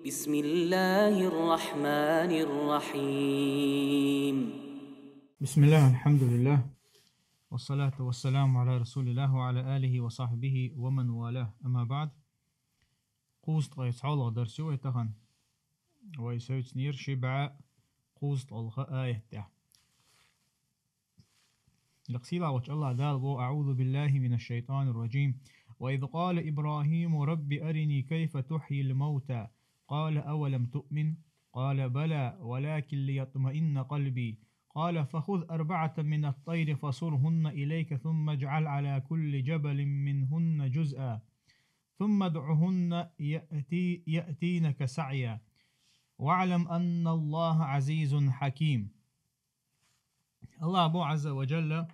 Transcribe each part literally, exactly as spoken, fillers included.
بسم الله الرحمن الرحيم. بسم الله، الحمد لله، والصلاة والسلام على رسول الله وعلى آله وصحبه ومن والاه. أما بعد. Кхузткъе цхьоалагӀа дарс ю вай тахан. Вай севцнера ши бӀаь кхузткъалгӀа аят тӀехь. Лакхсийла волчу АллахӀ Дала боху: أعوذ بالله من الشيطان الرجيم. وإذ قال إبراهيم رب أرني كيف تحيي الموتى. قال أولم تؤمن؟ قال بلى ولكن ليطمئن قلبي. قال فخذ أربعة من الطير فصرهن إليك ثم اجعل على كل جبل منهن جزءا ثم ادعهن يأتي يأتينك سعيا واعلم أن الله عزيز حكيم. АллахӀ боху Ӏазза ва Джалла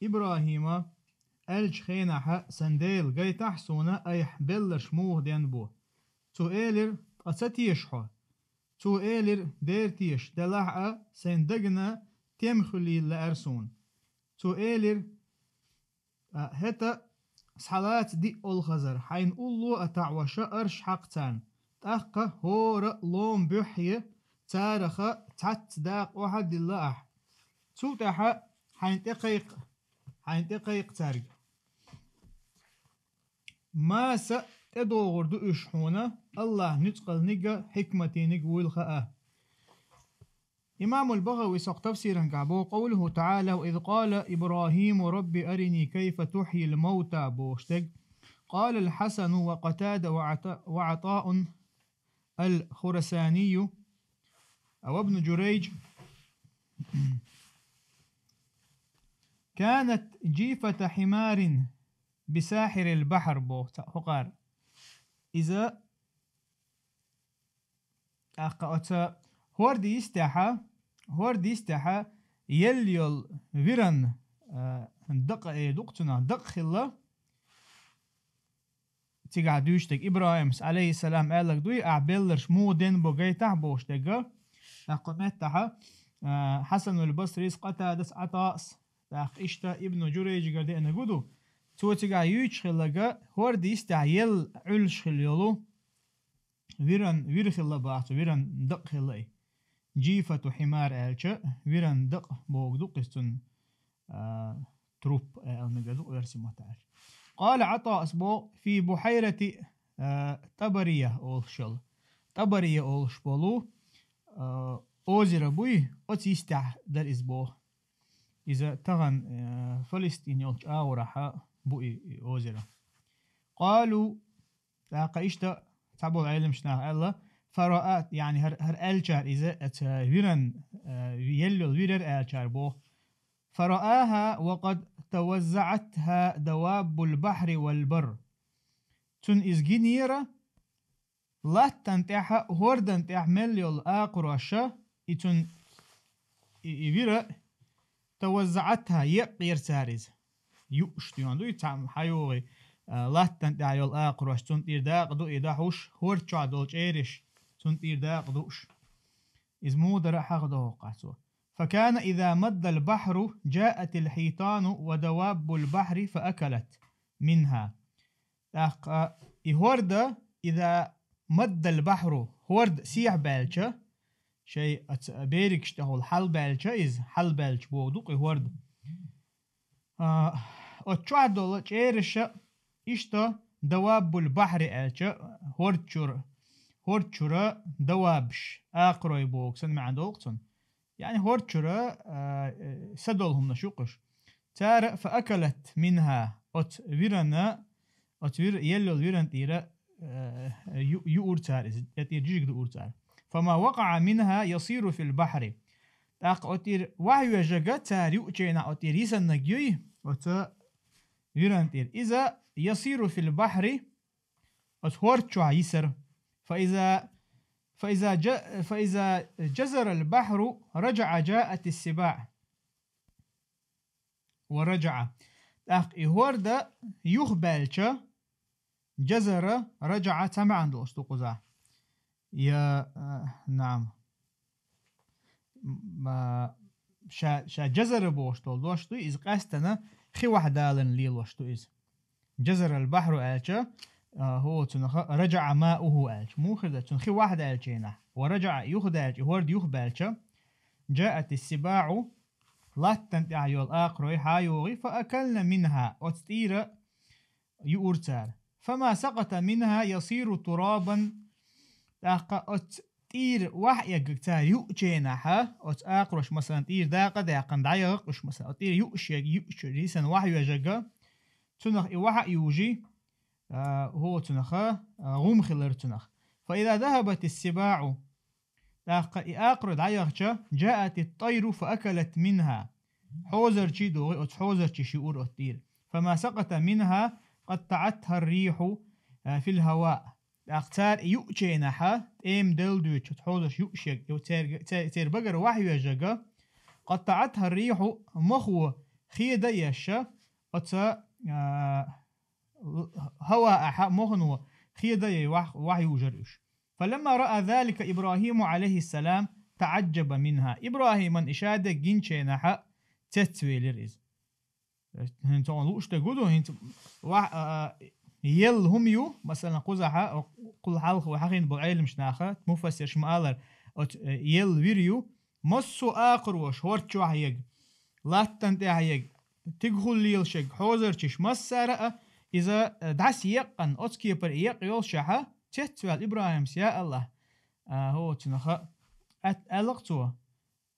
ИбрахӀима аьллачу хенахь: «Сан Дела, гайтахьа суна айхьа белларш муха ден бу». Цо элира: «Ткъа ца теша хьо?» Цо элира: «Дера теша, делахь а сайн дагна тем хуьлийла лаьара суна». Цо элира: «ХӀета схьалаца диъ олхазар, хьайна улло а таӀош, арш хьакха царна. ТӀаккха хӀора а лома буьххье цараха цхьацца дакъа охьа а дилла ахьа. Цул тӀаьхьа хьайна тӀекхайкха, хьайна тӀекхайкха цаьрга. Маса тӀедогӀур ду уьш хьуна, АллахӀ нуьцкъалниг а, хьикматийниг вуйла хаа». Имамул БагӀави сокху тафсирангахь боху: قوله تعالى: «وإذ قال إبراهيم رب أرني كيف تحيي الموتى» бохуш дерг. قال الحسن وقتادة وعطاء، وعطاء الخرساني وابن جريج: كانت جيفة حمار بساحل البحر боху цхьа хӀокхара. Иза тӀаккха оцу хӀорда йистехьа, хӀорда йистехьа елла йолу виран, а, дакъа э ду-кх цунах, дакъа хилла. Цигахь дуьйцуш дерг ИбрахӀимас, Ӏалайхиссалам, аьлларг дуй, ахь белларш муха ден бу гайтахь бохуш дерг. ТӀаккха меттахьа, а, Хьасанул Басрис, Къатадас, Ӏатаъас, тӀаккха иштта Ибну Джурайджигара деанарг ду. Цо цигахь юьйцуш хилларг, хӀорда йистехь елла Ӏуьллуш хилла йолу виран, вир хилла боху цо, виран дакъа хилла и. Джифату хьимар аьлча, виран дакъа бохург ду-кх иза цунна, а, труп аьлларг ду оьрсийн маттахь аьлча. Къала Ӏатаъас боху: «Фи бухьайрати, а, Табария» олуш йолу. Табария олуш болу, а, озеро буй, оцу йистехь дара иза боху. Иза тахана, а, Фалестин йолчу агӀорахьа бу и, и озеро. Къалу, тӀаккха иштта цхьаболу Ӏеламчу наха аьлла: «Фараат», яъни хӀара, хӀара аьллачара иза, аца виран, а, елла йолу вирар аьллачара боху. «Фарааха ва къад таваззаатха даваббул бахьри вал бар». Цунна иза гинера, латтан тӀехьа, хӀордан тӀехь мел йолу акхароша, и цунна, и, и вира, таваззаатха, екъъера цара иза. Юуш дуьйна дуй, цхьаъ хьайогӀий, а, латтан тӀехь йолу акхарош, цунна тӀера дакъа ду и дӀахьуш, хӀорда чохь долу чӀериш, цунна тӀера дакъа дууш. Иза муха дара хьаха доху-кх цо. «Факана иза маддал бахьру, джаатил хьитану ва даваббул бахьри фа акалат минха». ТӀаккха и хӀорда, иза маддал бахьру, хӀорда сехьабаьлча, шайн аца беригаш тӀехула хьалбаьлча иза, хьалбаьлча боху ду-кх и хӀорда. А, оцу чохь долу чӀераша иштта даваббул бахьри аьлча, хӀорда чуьра, хӀорда чуьра давабаш, акхарой боху санна маьӀна долу-кх цунна. Яъни хӀорда чуьра, а, э, са долу хӀуманаш ю-кх уьш. Цара фа акалат минха, оцу вирана, оцу вир-, елла йолу виран тӀера, э, ю-, юура цара иза, тӀе тӀера жижиг дуура цара. «Фама вакъаа минха ясиру фил бахьри». ТӀаккха оцу тӀера вахьвежага цара юучу хенахь оцу тӀера йисаннаг юй, оцу виран тӀера. Иза ясиру фил бахьри, оцу хӀорда чохь йисара. «Фа иза, фа иза джа-, фа иза джазарал бахьру, раджаа джаатис сибаъ». Ва раджаа. ТӀаккха и хӀорда юхабаьлча, джазара, раджаа цхьа маьӀна долуш ду кхузахь. Я, а, наам. М, а, ша, ша джазара бохуш долу дош ду, иза къаьстана хи вахьдаларна лелош ду иза. Джазарал бахьру аьлча, а, хӀо цунах, رجع ماؤه аьлча, муха хир дац, цун хи вахьа даьлча хенахь, ورجع юха даьлча, и хӀорд юха баьлча, جاءت السباع, латтана тӀехь йолу акхарой хьан йогӀий, فأكلن منها, оцу тӀера юура цара. فما سقط منها يصير ترابا, тӀаккха оцу тӀера вахьа эгга цара юучу хенахь, оцу акхарош, масалан, тӀера дакъа а даьккхина, дӀаяхьа уьш, масалан, оцу тӀера юуш егга, юучу дисана вахьа йоьжна егга, цунах и вахьа а южий, а, хӀо цунах, а, гӀум хилар цунах. فإذا ذهبت السباع, тӀаккха и акхарой дӀаяхча, جاءت الطير فأكلت منها. Хьозарчий догӀий, оцу хьозарчий юура оцу тӀера. فما سقط منها قطعتها الريح، а, في الهواء. ТӀаккха цара и юучу хенахь, тӀема делла дуьйцуш, оцу хьозарчий юуш егга, церга-, церан багара вахьа йоьжна егга, قطعتها الريح, мохо хеда а еш, оцу, а, хӀаваахь, мохо хеда а еш вахь-, вахьа южура уьш. فلما رأى ذلك إبراهيم عليه السلام تعجب منها. ИбрахӀимна и шадерг гинчу хенахь цецвелира иза. ХӀинца хьуна лууш дерг хӀун ду, хӀинца вахь-, а, а, елла хӀума ю, масалан, кхузахь, кхул хьалха вай хьахийна болу Ӏеламчу наха, муфассирша ма-аллара, оцу, э, елла вир ю, массо а акхарош, хӀорд чохь егга, латтана тӀехь егга, тигахула лелаш егга, хьозарчаш массара а, иза, э, дӀаса екъна, оцу кепара екъна йолушехь, цецваьлла ИбрахӀимс: «Я АллахӀ, а, хӀо цунах, ат-, аьлла-кх цо,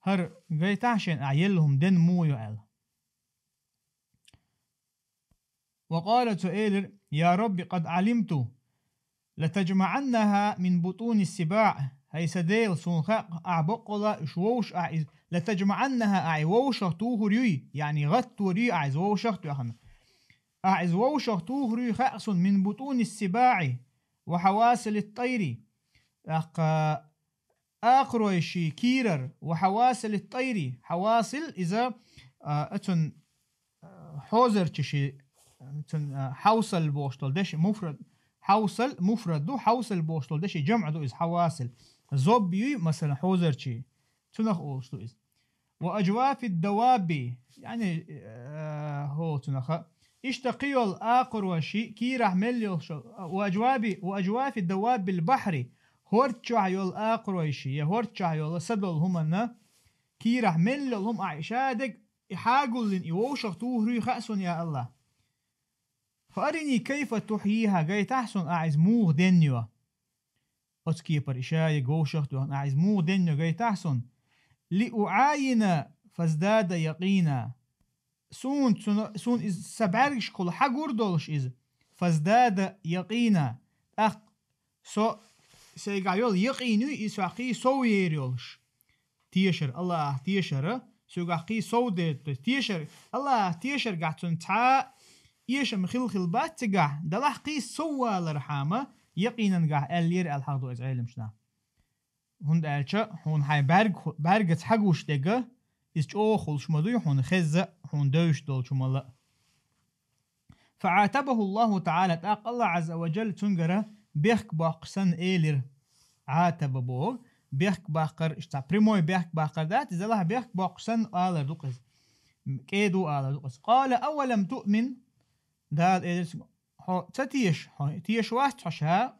хӀара гайтахьа шена ахь елла хӀума денна муха ю», аьлла. وقال, цо элира: «يا رب قد علمت لتجمعنها من بطون السباع». ХӀай сан Дела, суна хаьа, ахь баккъалла уьш вовшах ахь иза, لتجمعنها, ахь и вовшах тухур юй, яъни гӀаттор юй ахь иза вовшах а тоьхна. Ахь иза вовшах тухур юй хаьа суна, من بطون السباع وحواصل الطير. ТӀаккха акхаройший кийрара, وحواصل الطير, хьавасил иза, а, оцун, а, хьозарчаший, оцун, а, хьавсал бохуш долу деши муфрад, хьавсал муфрад ду, хьавсал бохуш долу деши жамӀ ду иза, хьавасил. Зоб юй, масалан, хьозарчий, цунах олуш ду иза. وأجواف الدواب, яъни, э, хӀо цунах. Иштта кхин йолу акхароший кийрахь мел йолуш, وأجواب، وأجواف دواب البحر, хӀорд чохь йолу акхароший, я хӀорд чохь йолу са долу хӀуманна кийрахь мел йолу хӀума ахь и шадерг, и хьагуллина, и вовшах тухур юй хаьа суна, я АллахӀ. فأرني كيف تحييها, гайтахьа суна ахь иза муха денна ю. Оцу кепара и шадерг вовшах а тоьхна, ахь иза муха денна ю гайтахьа суна. لأعاين فازداد يقينا. Суна, цуна, суна иза сан бӀаьргашкахула хьагур долуш иза. فازداد يقينا. ТӀаккха со, сайгахь йолу якъин юй, иза сох кхин сов ер йолуш. Тешар, АллахӀах тешара, соьгахь кхин сов дер, то есть тешар, АллахӀах тешаргахь цунна цхьа а эшам хилла-хилла бац цигахь, делахь кхин сов валархьама, якъинангахь аьллера аьлла хьахадо иза Ӏеламчу наха. ХӀунда аьлча хьуна хьайн бӀаьрг-, бӀаьргаца хьагуш дерг, иза чӀогӀа хуьлуш ма дуй хьуна хезза а, хьуна девзаш долчу хӀуманна а. فعاتبه الله تعالى, тӀаккха АллахӀ Ӏазза ва Джалла цуьнгара бехк боккхуш санна элира. Ӏатаба боху, бехк баккхар, иштта прямой бехк баккхар дац, иза, делахь бехк боккхуш санна алар ду-кх иза. КӀеда ду алар ду-кх иза. قال: أولم تؤمن؟ Дала элира цуьнга: «Хьо ца теша? Хьо теша вац хьо ша,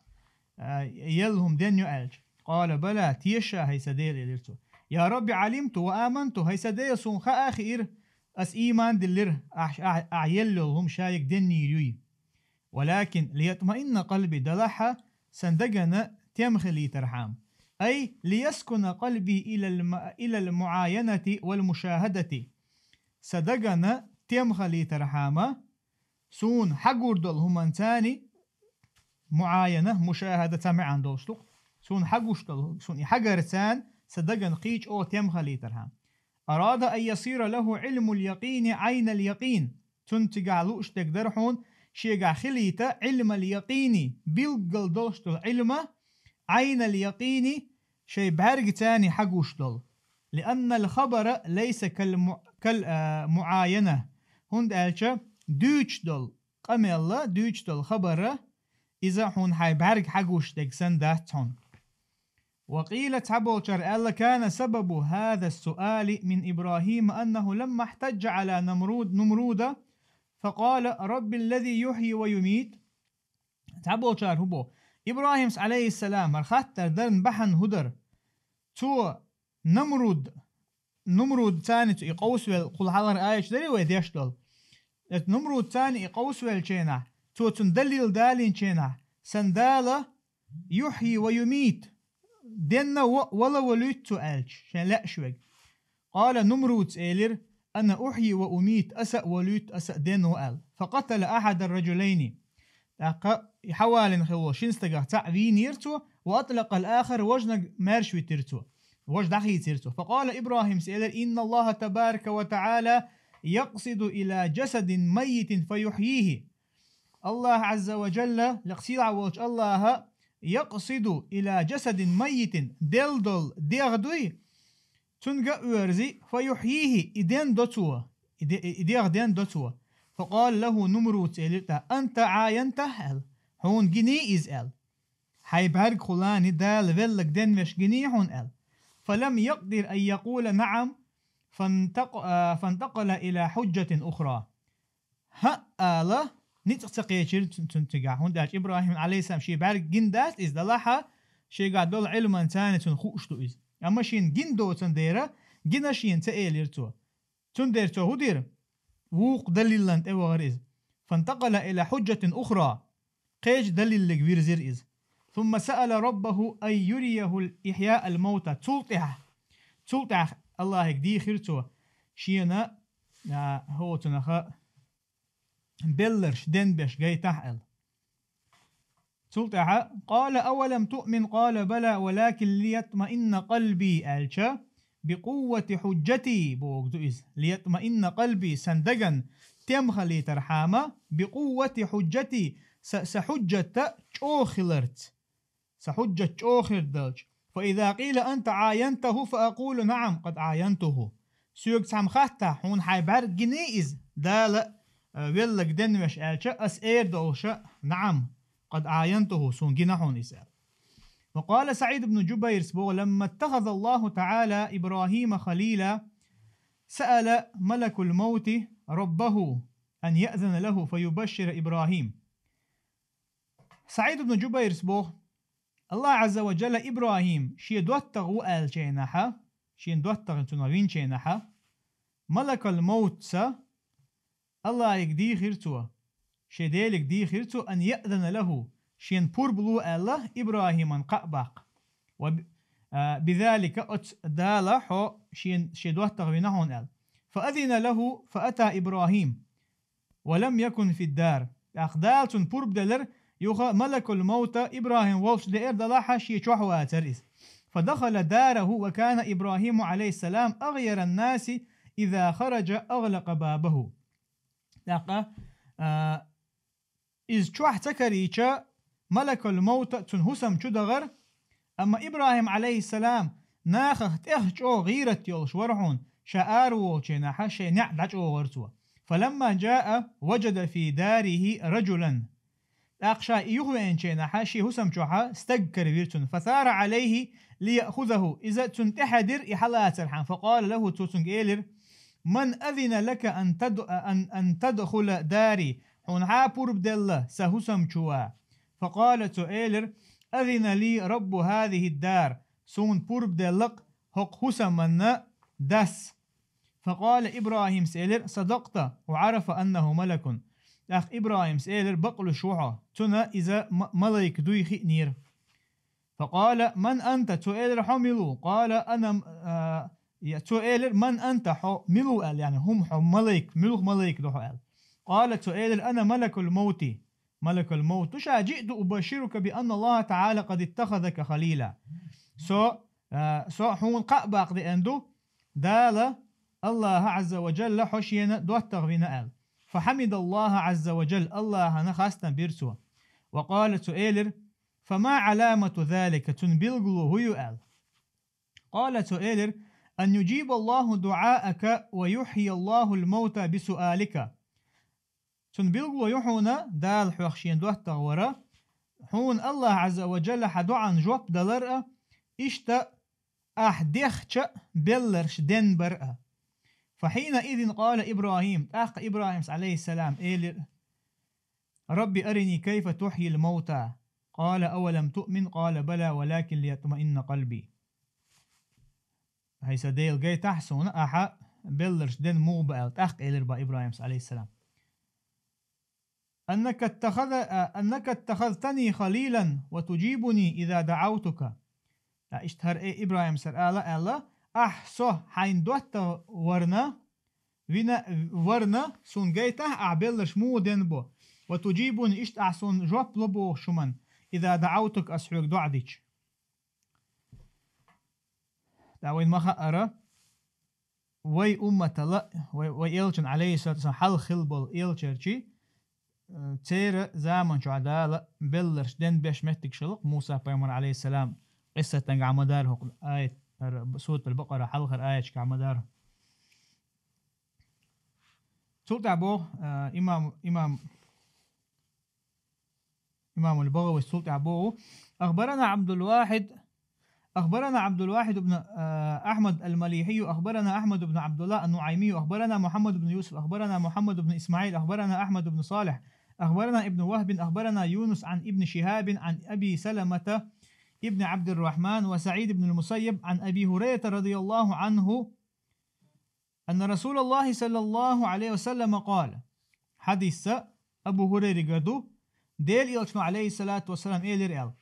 а, елла хӀума денна ю аьлча?» قال: بلى, теша, хӀай сан Дела, элира цо. يا رب علمت وآمنت, хӀай сан Дела, суна хаа а хиира, ас ийман диллира, ахь, ахь, ахь елла йолу хӀума шадерг денна йийр юй. ولكن ليطمئن قلبي, делахь сан дагана тем хилийтархьама. أي ليسكن قلبي إلى الم-، إلى المعاينة والمشاهدة. Сан дагана тем хилийтархьама, суна хьагур долу хӀуманца, муӀаяна, мушахада цхьа маьӀна долуш ду-кх. Суна хьагуш долу, суна и хьагарца сан дагана кхин чӀогӀа тем хилийтархьама. أراد أن يصير له علم اليقين عين اليقين. Цунна цигахь лууш дерг дара хьуна, шегахь хилийта علم اليقين, билггал долуш долу Ӏилма, عين اليقين, шайн бӀаьргаца хьагуш долу. لأن الخبر ليس كالم-، كال-، а, معاينة. ХӀунда аьлча дуьйцуш долу къамелла, дуьйцуш долу хабара, иза хьуна хьайн бӀаьрга хьагуш дерг санна дац хьуна. وقيل, цхьаболчара аьлла: كان سبب هذا السؤال من إبراهيم أنه لما احتج على نمرود، نمرود، فقال: رب الذي يحيي ويميت. Цхьаболчара хӀун бо? Ибрахьимс, Ӏалайхиссалам, хӀара хаттар дарна бахьана хӀун дара? Цо Намруд, Нумруд царна цу и къовсавел, кхул хьалхара аяташ дарий вай деш долу? Эцу Нумруд царна и къовсавеллаченахь, цо цунна далил далийначенахь, сан Дала юхьйи ва юмит, денна ва-, вала волуьйту цо аьлча, шайн лаьаш верг. Къала Нумрудс элира: «Ана ухьйи ва умит», аса а волуьйту, аса а денна ву аьлла. Факъатала ахьадар ражулайни. ТӀаккха и хьавалина хилла шина стагах цхьаъ вийнера цо, ва атӀлакъал ахар, важнаг маьрша витира цо. Важа дӀахийцира цо. Факъала Ибрахьимс элира: «Инна Аллаха табарака ва таӀала якъсиду ила жасадин маййитин фаюхьйихи». Аллаха Ӏазза ва Джалла, лекха сийлахь волчу Аллаха, якъсиду ила жасадин маййитин, делла долу дегӀ дуй, цунга а оьрзи, фаюхьйихи, и ден до цо, и де-, и дегӀ ден до цо. Факъала лаху Нумрудс элира тӀаккха: «Анта Ӏаянтаху», аьлла, хьуна гиний иза аьлла. Хьайн бӀаьргахула Дала веллаг денвеш гиний хьуна аьлла. Фалам якъдир ан якъула наӀам, фантакъ-, а, фантакъала ила хьуджатин ухра. ХӀаъ ала, ницкъ ца кхечира цун-, цунна цигахь, хӀунда аьлча Ибрахьим, Ӏалайхиссалам, шен бӀаьрг гина дац иза, делахь а, шегахь долу Ӏилман царна цунна хууш ду иза. Амма шена гина доцан дера, гина шена ца элира цо. Цундела цо хӀун дира? Вукху далиллан тӀе вахара иза. Фантакъала ила хьуджатин ухра. Кхечу далиллиг вирзира иза. Сумма саала раббаху ан юрияху ихьяал маута. Цул тӀаьхьа, цул тӀаьхьа Аллахьига дийхира цо, шена, а, хӀоцунаха белларш денбеш гайтахь аьлла. Цул тӀаьхьа: «Къала авалам туъмин?» Къала: «Бала, валакин лиятмаинна къалби», аьлча, «бикъуввати хьуджжати», боху ду иза. «Лиятмаинна къалби», сан даган тем халийтархьама, «бикъуввати хьуджжати», са, сан хьуджжатта чӀогӀа хиларца. Сан хьуджжат чӀогӀа хир долчу. «Фа иза къила анта Ӏаянтаху, фа акъулу: наӀам, къад Ӏаянтуху». Соьга цхьамма хаттахь, хьуна хьайн бӀаьрг гиний иза, Дала, а, веллаг денвеш аьлча, ас эр долуша: «НаӀам, къад Ӏаянтуху», суна гина хьуна иза аьлла. Ва къала СаӀид ибн Джубайрс боху: «Ламма ттахаза Аллаху таӀала Ибрахима халила, саала малакул маути раббаху ан яъзана лаху фа юбашшира Ибрахим». СаӀид ибн Джубайрс боху: Аллах Ӏазза ва Джалла Ибрахим шен доттагӀа ву аьллачу хенахьа, шен доттагӀа цунах винчу хенахьа, малакал маутца Аллахьига дийхира цо, шен Делига дийхира цо: «Ан яъзана лаху», шена пурба ло аьлла, Ибрахиман кхаъ баккха. Ва би-, а, бизалика, оцу Дала хьо шен, шен доттагӀа вина хьуна аьлла. Фа азина лаху, фа ата Ибрахим. «Ва лам якун фид-дар». ТӀаккха Дала цунна пурба делира, юха малакул маут Ибрахим волчу деара, делахь а шен чохь вацара иза. «Фа дахала дараху ва кана Ибрахиму Ӏалайхиссалам агъяран-наси иза хараджа агӀлакъа бабаху». ТӀаккха, а, иза чохь ца карийча, малакул маут цунна хӀусам чу дахара, амма Ибрахим Ӏалайхиссалам нахах тӀех чӀогӀа гӀийрат йолуш вара хьуна, ша ара волчу хенахьа шайн неӀ дӀачӀогӀара цо. «Фаламма джаа, ваджада фи дарихи раджулан». ТӀаккха ша и юхавеанчу хенахьа шен хӀусам чохьа стаг каравира цунна. «Фасара Ӏалайхи лияхузаху». Иза цунна тӀехьаьдира и хьалацархьама. «Факъала лаху», цо цуьнга элира: «Ман азина лака ан тад-, ан, ан тадхула дари?» Хьуна хьа пурба делла сан хӀусам чу ван? Факъала, цо элира: «Азина ли раббу хазихид-дар». Суна пурба делла-кх хӀокху хӀусаманна дас. Факъала Ибрахимс элира: «Садакъта», ва Ӏарафа аннаху малакун. ТӀаккха Ибрахимс элира: «Бакълуш ву хьо». Цунна иза ма-, малайка дуй хиънера. Факъала: «Ман анта?» Цо элира: «Хьо мила ву?» Къала: «Ана», а, я, цо элира: «Ман анта?» Хьо мила ву аьлла, яъни хӀума хьо малайка, муьлха малайка ду хьо аьлла. Къала, цо элира: «Ана малакул маути». Малакул маут ду ша, «джиъту убашширука би анна Аллаха таӀала къад иттахазака халила». Со, а, со хьуна кхаъ баккха деана ду, Дала, Аллаха Ӏазза ва Джалла хьо шена доттагӀа вина аьлла. Фахьамидаллаха Ӏазза ва Джалла, Аллахана хастам бира цо. Ва къала, цо элира: «Фама Ӏаламату залика», цунна билгало хӀун ю аьлла. Къала, цо элира: «Ан юджибаллаху дуӀаака ва юхьйияллахул-маута би суалика». Цунна билгало ю хьуна Дала хьох шен доттагӀа вара, хьуна Аллах Ӏазза ва Джалла хьан доӀан жоп далар а, иштта ахь дехча а белларш денбар а. Фахьина изин къала Ибрахим, тӀаккха Ибрахимс, Ӏалайхиссалам, элира: رب أرني كيف تحيي الموتى. قال أولم تؤمن؟ قال بلى ولكن ليطمئن قلبي. ХӀай сан Дела, гайтахьа суна, ахьа белларш ден мугӀ ба аьлла, тӀаккха элира ба ИбрахӀимас, Ӏалайхиссалам. أنك اتخذ-، أنك اتخذتني خليلا وتجيبني إذا دعوتك. ТӀаккха иштта хӀара, э, ИбрахӀимас хӀара ала аьлла: «Ахь со хьайна доттагӀа варна, вина, варна, суна гайтахьа ахь белларш мугӀ ден бо. وتجيبني, иштта ахь суна жоп лу бохуш хӀуман, إذا دعوتك, ас хьоьга доӀа дича». ТӀаккха вайна ма хаъара, вай умматала, вай, вай элчан, Ӏалайхиссалату вассалам, хьалха хилла болу элчарчий, э, церан заман чохь Дала белларш ден беш меттигаш хилла-кх, Муса-пайхамар, Ӏалайхиссалам, къиссатангахь ма дара хӀокху аят, хӀара Суратул Бакъара хьалхара аяташкахь ма дара. Цул тӀаьхьа боху, э, имам, имам إمام البغوي السلطي عبوه. أخبرنا عبد الواحد، أخبرنا عبد الواحد بن، آه، أحمد المليحي، أخبرنا أحمد بن عبد الله النعيمي، أخبرنا محمد بن يوسف، أخبرنا محمد بن إسماعيل، أخبرنا أحمد بن صالح، أخبرنا ابن وهب، أخبرنا يونس عن ابن شهاب عن أبي سلمة ابن عبد الرحمن وسعيد بن المسيب عن أبي هريرة رضي الله عنه أن رسول الله صلى الله عليه وسلم قال. Хьадис Абу ХӀурайригара ду, Делан Элчано, Ӏалайхиссалату вассалам, элира аьлла: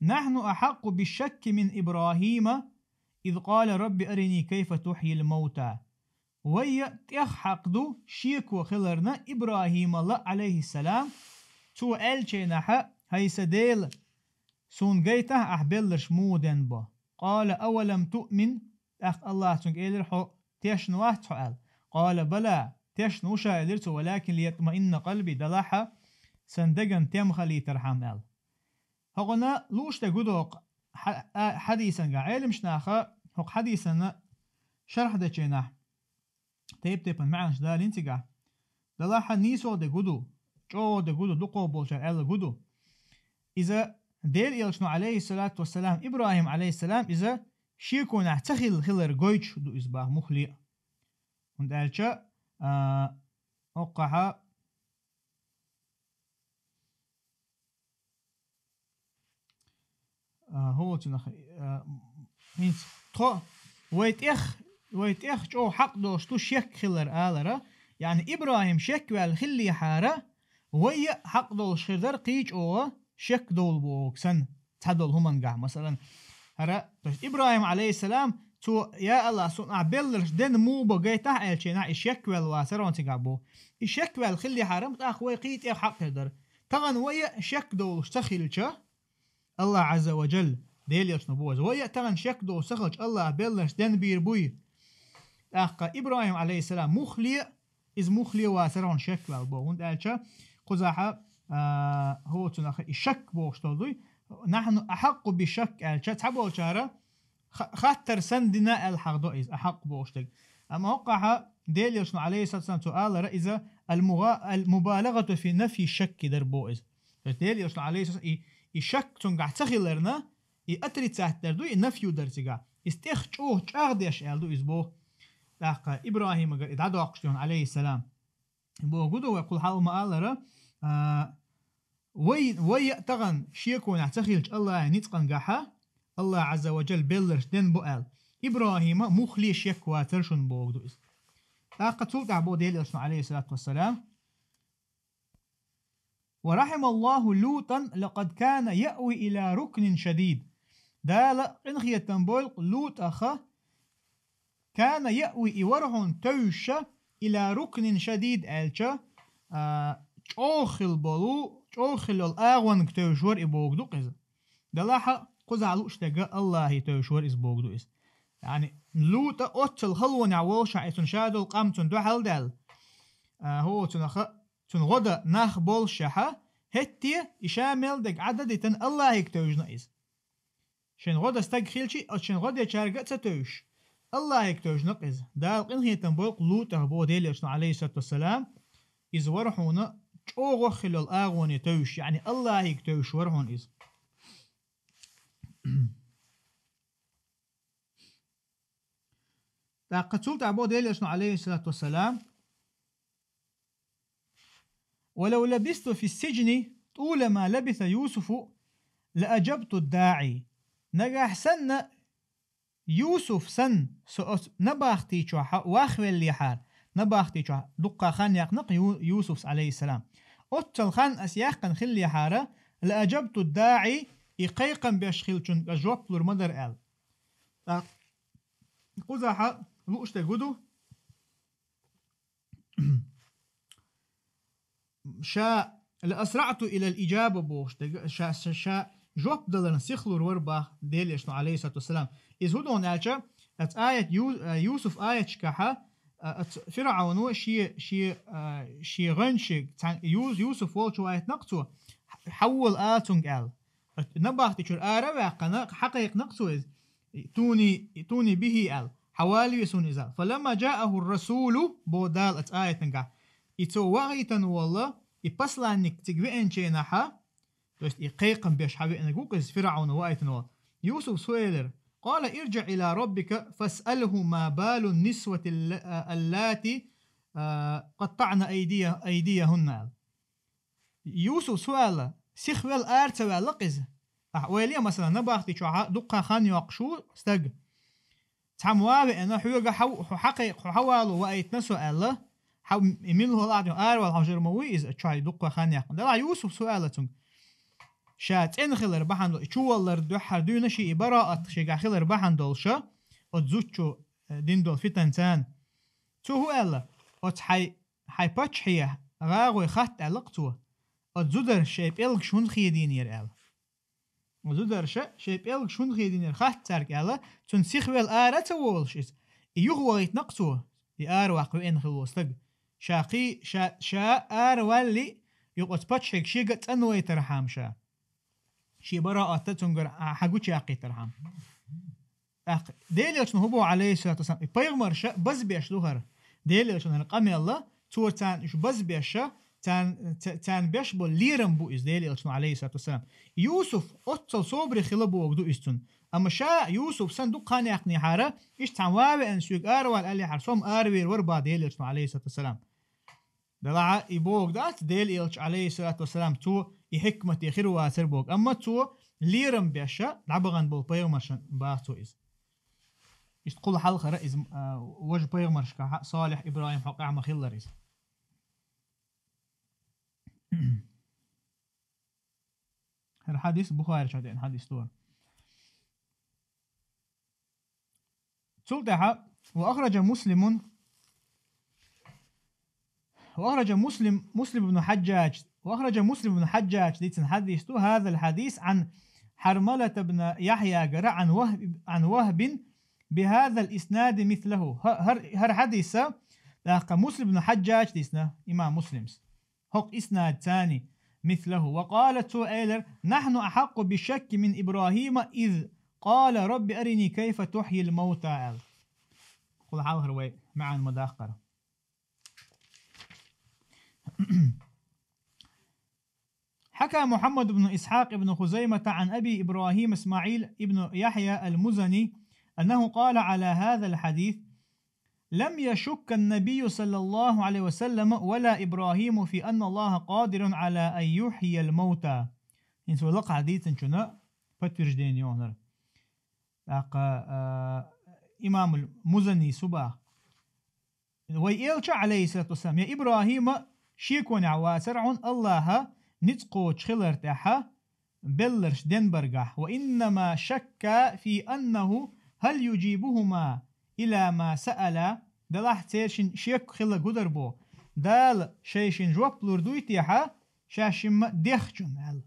«نحن أحق بالشك من إبراهيم إذ قال رب أرني كيف تحيي الموتى». Вайна тӀех хьакъ ду шеко хиларна ИбрахӀимал, Ӏалайхиссалам, цо аьллачу хенахь: «ХӀай сан Дела, суна гайтахьа ахь белларш муха ден бо». «قال أولم تؤمن؟» ТӀаккха АллахӀа цуьнга элира: «Хьо тешна вац хьо?» аьлла. «قال بلى», тешна ву ша, элира цо, «ولكن ليطمئن قلبي», делахь а сан деган тем хилийтархьама аьлла. ХӀокхунна лууш дерг хӀун ду хӀокху хьа-, а, хьадисангахь? Ӏеламнаха хӀокху хьадисана шархь дечу хенахь, тайп-тайпана маьӀнаш далийна цигахь. Делахь а нийсо дерг хӀун ду, чӀогӀа дерг хӀун ду, дукхах болчара аьлларг хӀун ду? Иза Делан Элчано, Ӏалайхиссалату вассалам, ИбрахӀим, Ӏалайхиссалам, иза шеконехь ца хилла хилар гойтуш ду иза боху муххале а. ХӀунда аьлча, а, хӀокхахь А, хӀуцунах, а, хӀинца тхо вай тӀех, вай тӀех чӀогӀа хьакъ долуш ду шек хилар алара, яъни ИбрахӀим шек ваьлла хиллехьара, вай а хьакъ долуш хир дара кхин чӀогӀа шек довла бохург санна, цхьадолу хӀумангахь, масалан, хӀара, то есть ИбрахӀим, Ӏалайхиссалам, цо: «Я АллахӀ, суна ахь белларш ден муха бо гайтахь», аьллачу хенахь, и шек ваьлла вацара хьуна цигахь боху. И шек ваьлла хиллехьара, тӀаккха вай кхин тӀех хьакъ хир дара. Тахана вай а шек довлуш ца хилча, АллахӀ Ӏазза ва Джалла, Делан Элчано боху иза, вай а тахана шек долуш ца хилча, АллахӀа белларш ден бийр буй? ТӀаккха ИбрахӀим, Ӏалайхиссалам, муххале а, иза муххале а вацара хьуна шек ваьлла боху. ХӀунда аьлча кхузахь, а, хӀуцунах и шек бохуш долу дуй, «نحن أحق بالشك» аьлча, цхьаболчара ха-, хаттар санна дина аьлла хьахдо иза, «أحق» бохуш дерг. Амма хӀокхахь Делан Элчано, Ӏалайхиссалату вассалам, цо алара иза المغا-، المبالغة في نفي الشك дар боху иза. То есть Делан Элчано, Ӏалайхиссалату вассалам, и, и шек цуьнгахь ца хиларна, и отрицать дар ду, и нафью дар цигахь. Иза тӀех чӀогӀа чӀагӀдеш аьлла ду иза боху. ТӀаккха ИбрахӀимагара и дӀадоккхуш ду хьуна, Ӏалайхиссалам. Бохург ду вай кхул хьалха ма аллара, а, вай, вай а тахана шеконехь ца хилча АллахӀан ницкъангахьа, АллахӀ Ӏазза ва Джалла белларш ден бу аьлла. ИбрахӀима муххале шек вацара шуна бохург ду иза. ТӀаккха цул тӀаьхьа боху Делан Элчано, Ӏалайхиссалату вассалам: «ورحم الله لوطا لقد كان يأوي إلى ركن شديد». Дала къинхетам бойла-кх ЛутӀах, «كان يأوي», и вара хьуна тевжаш, «إلى ركن شديد» аьлча, а, чӀогӀа хилла болу, чӀогӀа хилла йолу агӀонга тевжаш вара и бохург ду-кх иза. Делахь а кхузахь лууш дерг АллахӀе тевжаш вара иза бохург ду иза. Яъни ЛутӀа оццул халонехь волушехь, и цуьнан ша долу къам цунна дуьхьал даьлла, а, хӀуцунах, цуьнан гӀо дан нах боллушехь, хӀетте и ша мел дерг Ӏад а дитина, АллахӀе тевжина иза. Шен гӀо дан стаг хилча, оцу шен гӀо дечаьрга а ца тевжаш, АллахӀе тевжина-кх иза. Дала къинхетам бойла-кх ЛутӀах, боху Делан Элчано, Ӏалайхиссалату вассалам, иза вара хьуна чӀогӀа хилла йолу агӀоне тевжаш, яъни АллахӀе тевжаш вара хьуна иза. ТӀаккха цул тӀаьхьа боху Делан Элчано, Ӏалайхиссалату вассалам: ولو لبثت في السجن طول ما لبث يوسف لأجبت الداعي. Нагахь санна Юсуф санна со оцу набахти чохь вахвеллехьара, набахти чохь дуккха хан яьккхина-кх Ю-, Юсуфс, алейхиссалам. Оццул хан ас яьккхина хиллехьара, لأجبت الداعي, и кхайкхам беш хиллачунна ас жоп лур ма дара аьлла. ТӀаккха кхузахь лууш дерг хӀун ду? Ша لأسرعت إلى الإجابة бохуш дерг, ша, ша, ша жоп даларна сихлур вара боху Делан Элчано, алейхиссалату вассалам. Иза хӀун ду аьлча, оцу аят Ю-, э, Юсуф аяташкахь, э, оцу ФирӀауно шен, шен, э, шен гӀоьнчиг, цхьана Ю-, Юсуф волчу вайтина-кх цо, хьавола ала цуьнга аьлла. Набахти чуьра ара а ваьккхина, хьакхайкхина-кх цо иза. ائتوني، ائتوني به аьлла. Хьавалаве суна иза. فلما جاءه الرسول, боху Дала оцу аятангахь. И цо вахийтина волу, и посланник цига веанчу хенахь, то есть и кхайкхам беш хьавеанарг ву-кх иза, ФирӀауно вахийтина волу. Юсуф цо элира: قال ارجع إلى ربك فاسأله ما بال النسوة الل-، اللاتي، آ، قطعن أيدي-، أيديهن аьлла. Юсуф цо аьлла, сихвелла ара ца ваьлла-кх иза. Ахь ойла е, масала, набахти чохь дуккха хан йоккхуш ву стаг. Цхьамма ван а веана, хьоьга хьав-, хьо хьакхайкха, хьо хьавало ваийтина со аьлла, хьо и мила хӀаллакдина аравала хьожур ма вуй иза, чохь дуккха хан яьккхина. Делахь Юсуф цо аьлла цуьнга, ша цӀена хилар бахьана долуш, и чуваллар дуьххьара дуьйна шен и бараат шегахь хилар бахьана долуша, оцу зудчо, э, дина долу фитан царна. Цо хӀун аьлла? Оцу хьайн Хьайн паччахье гӀагӀой хатта аьлла-кх цо, оцу зударша шайн пӀелгаш хӀунда хедийнера аьлла. Зударша шайн пӀелгаш хӀунда хедийнера хатта цаьрга аьлла, цуьнан сихвелла ара а ца волуш иза. И юхавахийтина-кх цо, и араваккха веана хилла волу стаг. Ша кхий-, ша, ша араваллий, юха оцу паччахьега шега а цӀанвайтархьама ша. Шен бараат а цуьнгара хьагучуяккхийтархьама. ТӀаккха Делан Элчано хӀун боху, алейхиссалату вассалам, и пайхамарша базбеш ду хӀара. Делан Элчанан къамелла, цо царна уьш базбеша, царна, ца-, царна беш болу лерам бу иза Делан Элчано, алейхиссалату вассалам. Юсуф оццал собаре хила боху ду иза цунна. Амма ша Юсуф санна дукха хан яьккхинехьара, иштта цхьамма ван а веана соьга аравала аьллехьара, со-м аравер вара боху Делан Элчано, алейхиссалату вассалам. Делахь и бохург дац, Делан Элча, алейхиссалату вассалам, цо и хьикмате хир вацара бохург. Амма цо лерам беша дӀабахана болу пайхамаршна баха цо иза. Иштта кхул хьалхара иза, а, важа пайхамаршкахь, Салихь, ИбрахӀим хьокъехь ма-хиллара иза. ХӀара хьадис Бухари чохь деана хьадис ду. Цул тӀаьхьа, وأخرج مسلم، وأخرج مسلم، مسلم بن حجاج، وأخرج مسلم بن حجاج дийцина хьадис ду, هذا الحديث عن حرملة بن يحيى гара عن وهب، عن وهب بهذا الإسناد مثله. ХӀа-, хӀар-, хӀара хьадиса, тӀаккха Муслим бну Хьаджадж дийцина, имам Муслимс. ХӀокху иснад цани, مثله. وقال, цо элира: نحن أحق بالشك من إبراهيم إذ قال رب أرني كيف تحيي الموتى, аьлла. Кхул хьалхара вай маьӀна ма даккхара. حكى محمد بن إسحاق بن خزيمة عن أبي إبراهيم إسماعيل بن يحيى المزني أنه قال على هذا الحديث: لم يشك النبي صلى الله عليه وسلم ولا إبراهيم في أن الله قادر على أن يحيي الموتى. ХӀинца вай лакхахь дийцинчунна подтверждение йохнар. ТӀаккха, а, имамул Музани субах. Вай элча, алейхиссалату вассалам, я ИбрахӀима шеконехь вацара хьуна Аллаха ницкъ кхочуш хилар тӀехьа, белларш денбаргахь, وإنما شكا في أنه هل يجيبهما إلى ما سألا, делахь цершин шеко хила гудар бо. Дала шайшин жоп лур дуй техьа, шаьшшимма дехчун, аьлла.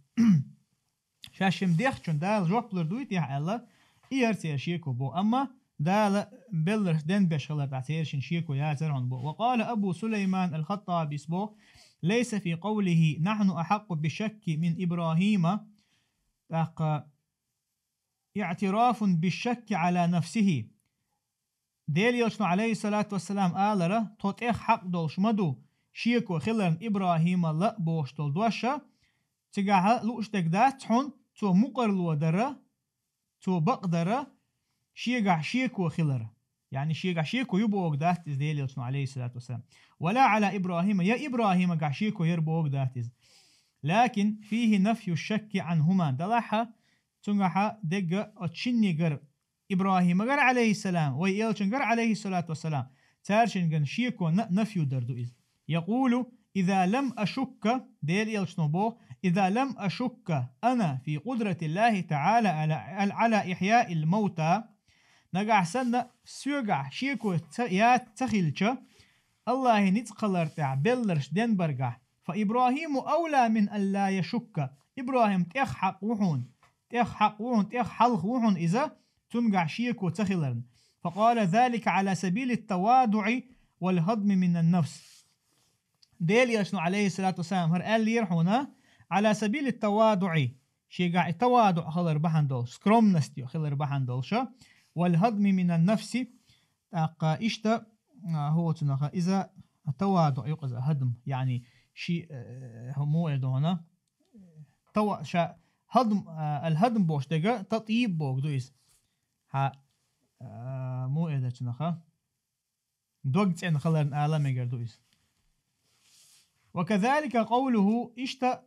Шаьшшимма дехчун Дала жоп лур дуй техьа, аьлла, и яра церан шеко бо. Амма Дала белларш денбеш хилар тӀехь цершин шеко яцара хьуна бо. وقال أبو سليمان الخطابيس бо: ليس في قوله نحن أحق بالشك من إبراهيم, тӀаккха, اعتراف بالشك على نفسه. Делан Элчано, алейхиссалату вассалам, алара, тхо тӀех хьакъ долуш ма ду, шеко хиларна ИбрахӀималла а бохуш долу доша, цигахьа лууш дерг дац хьуна, цо мукъарло дара, цо бакъдара, шегахь шеко хилар. يعني شيء شيء كو يبوغ دات إز ديل يلشنو عليه الصلاة والسلام. ولا على إبراهيم، يا إبراهيم قا شيء كو يربوغ دات إز. لكن فيه نفي الشك عنهما. دلحة تنقح دقة أتشني قر إبراهيم قر عليه السلام، وي يلشن قر عليه الصلاة والسلام. تارشن قن شيء كو ن-، نفي دردو إز. يقول: إذا لم أشك، ديل يلشنو بو، إذا لم أشك أنا في قدرة الله تعالى على، على إحياء الموتى، نقع سنة سيوقع شيكو ت-، يا تخيلش، الله نتقلر تاع بلرش دين برقع، فإبراهيم أولى من أن لا يشك. إبراهيم تيخ حق وحون، تيخ حق وحون، تيخ حلخ وحون إذا تنقع شيكو تخيلرن. فقال ذلك على سبيل التواضع والهضم من النفس. ديل يلشنو عليه الصلاة والسلام هر قال لي يرحونا على سبيل التواضع. شيء قاعد تواضع خلر بحندول، скромность خلر بحندول شو. والهضم من النفس. تاقا إشتا، آه، هو تنخا إذا التواضع يقصد هضم، يعني شيء، آه، هو مو إيدو هنا. توا-، شا-، هضم، آه، الهضم بوش دقا تطيب بوك دويس. ها، آه، مو إيدا تنخا. دوغ تين خلرن آلا ميقر دويس. وكذلك قوله إشتا،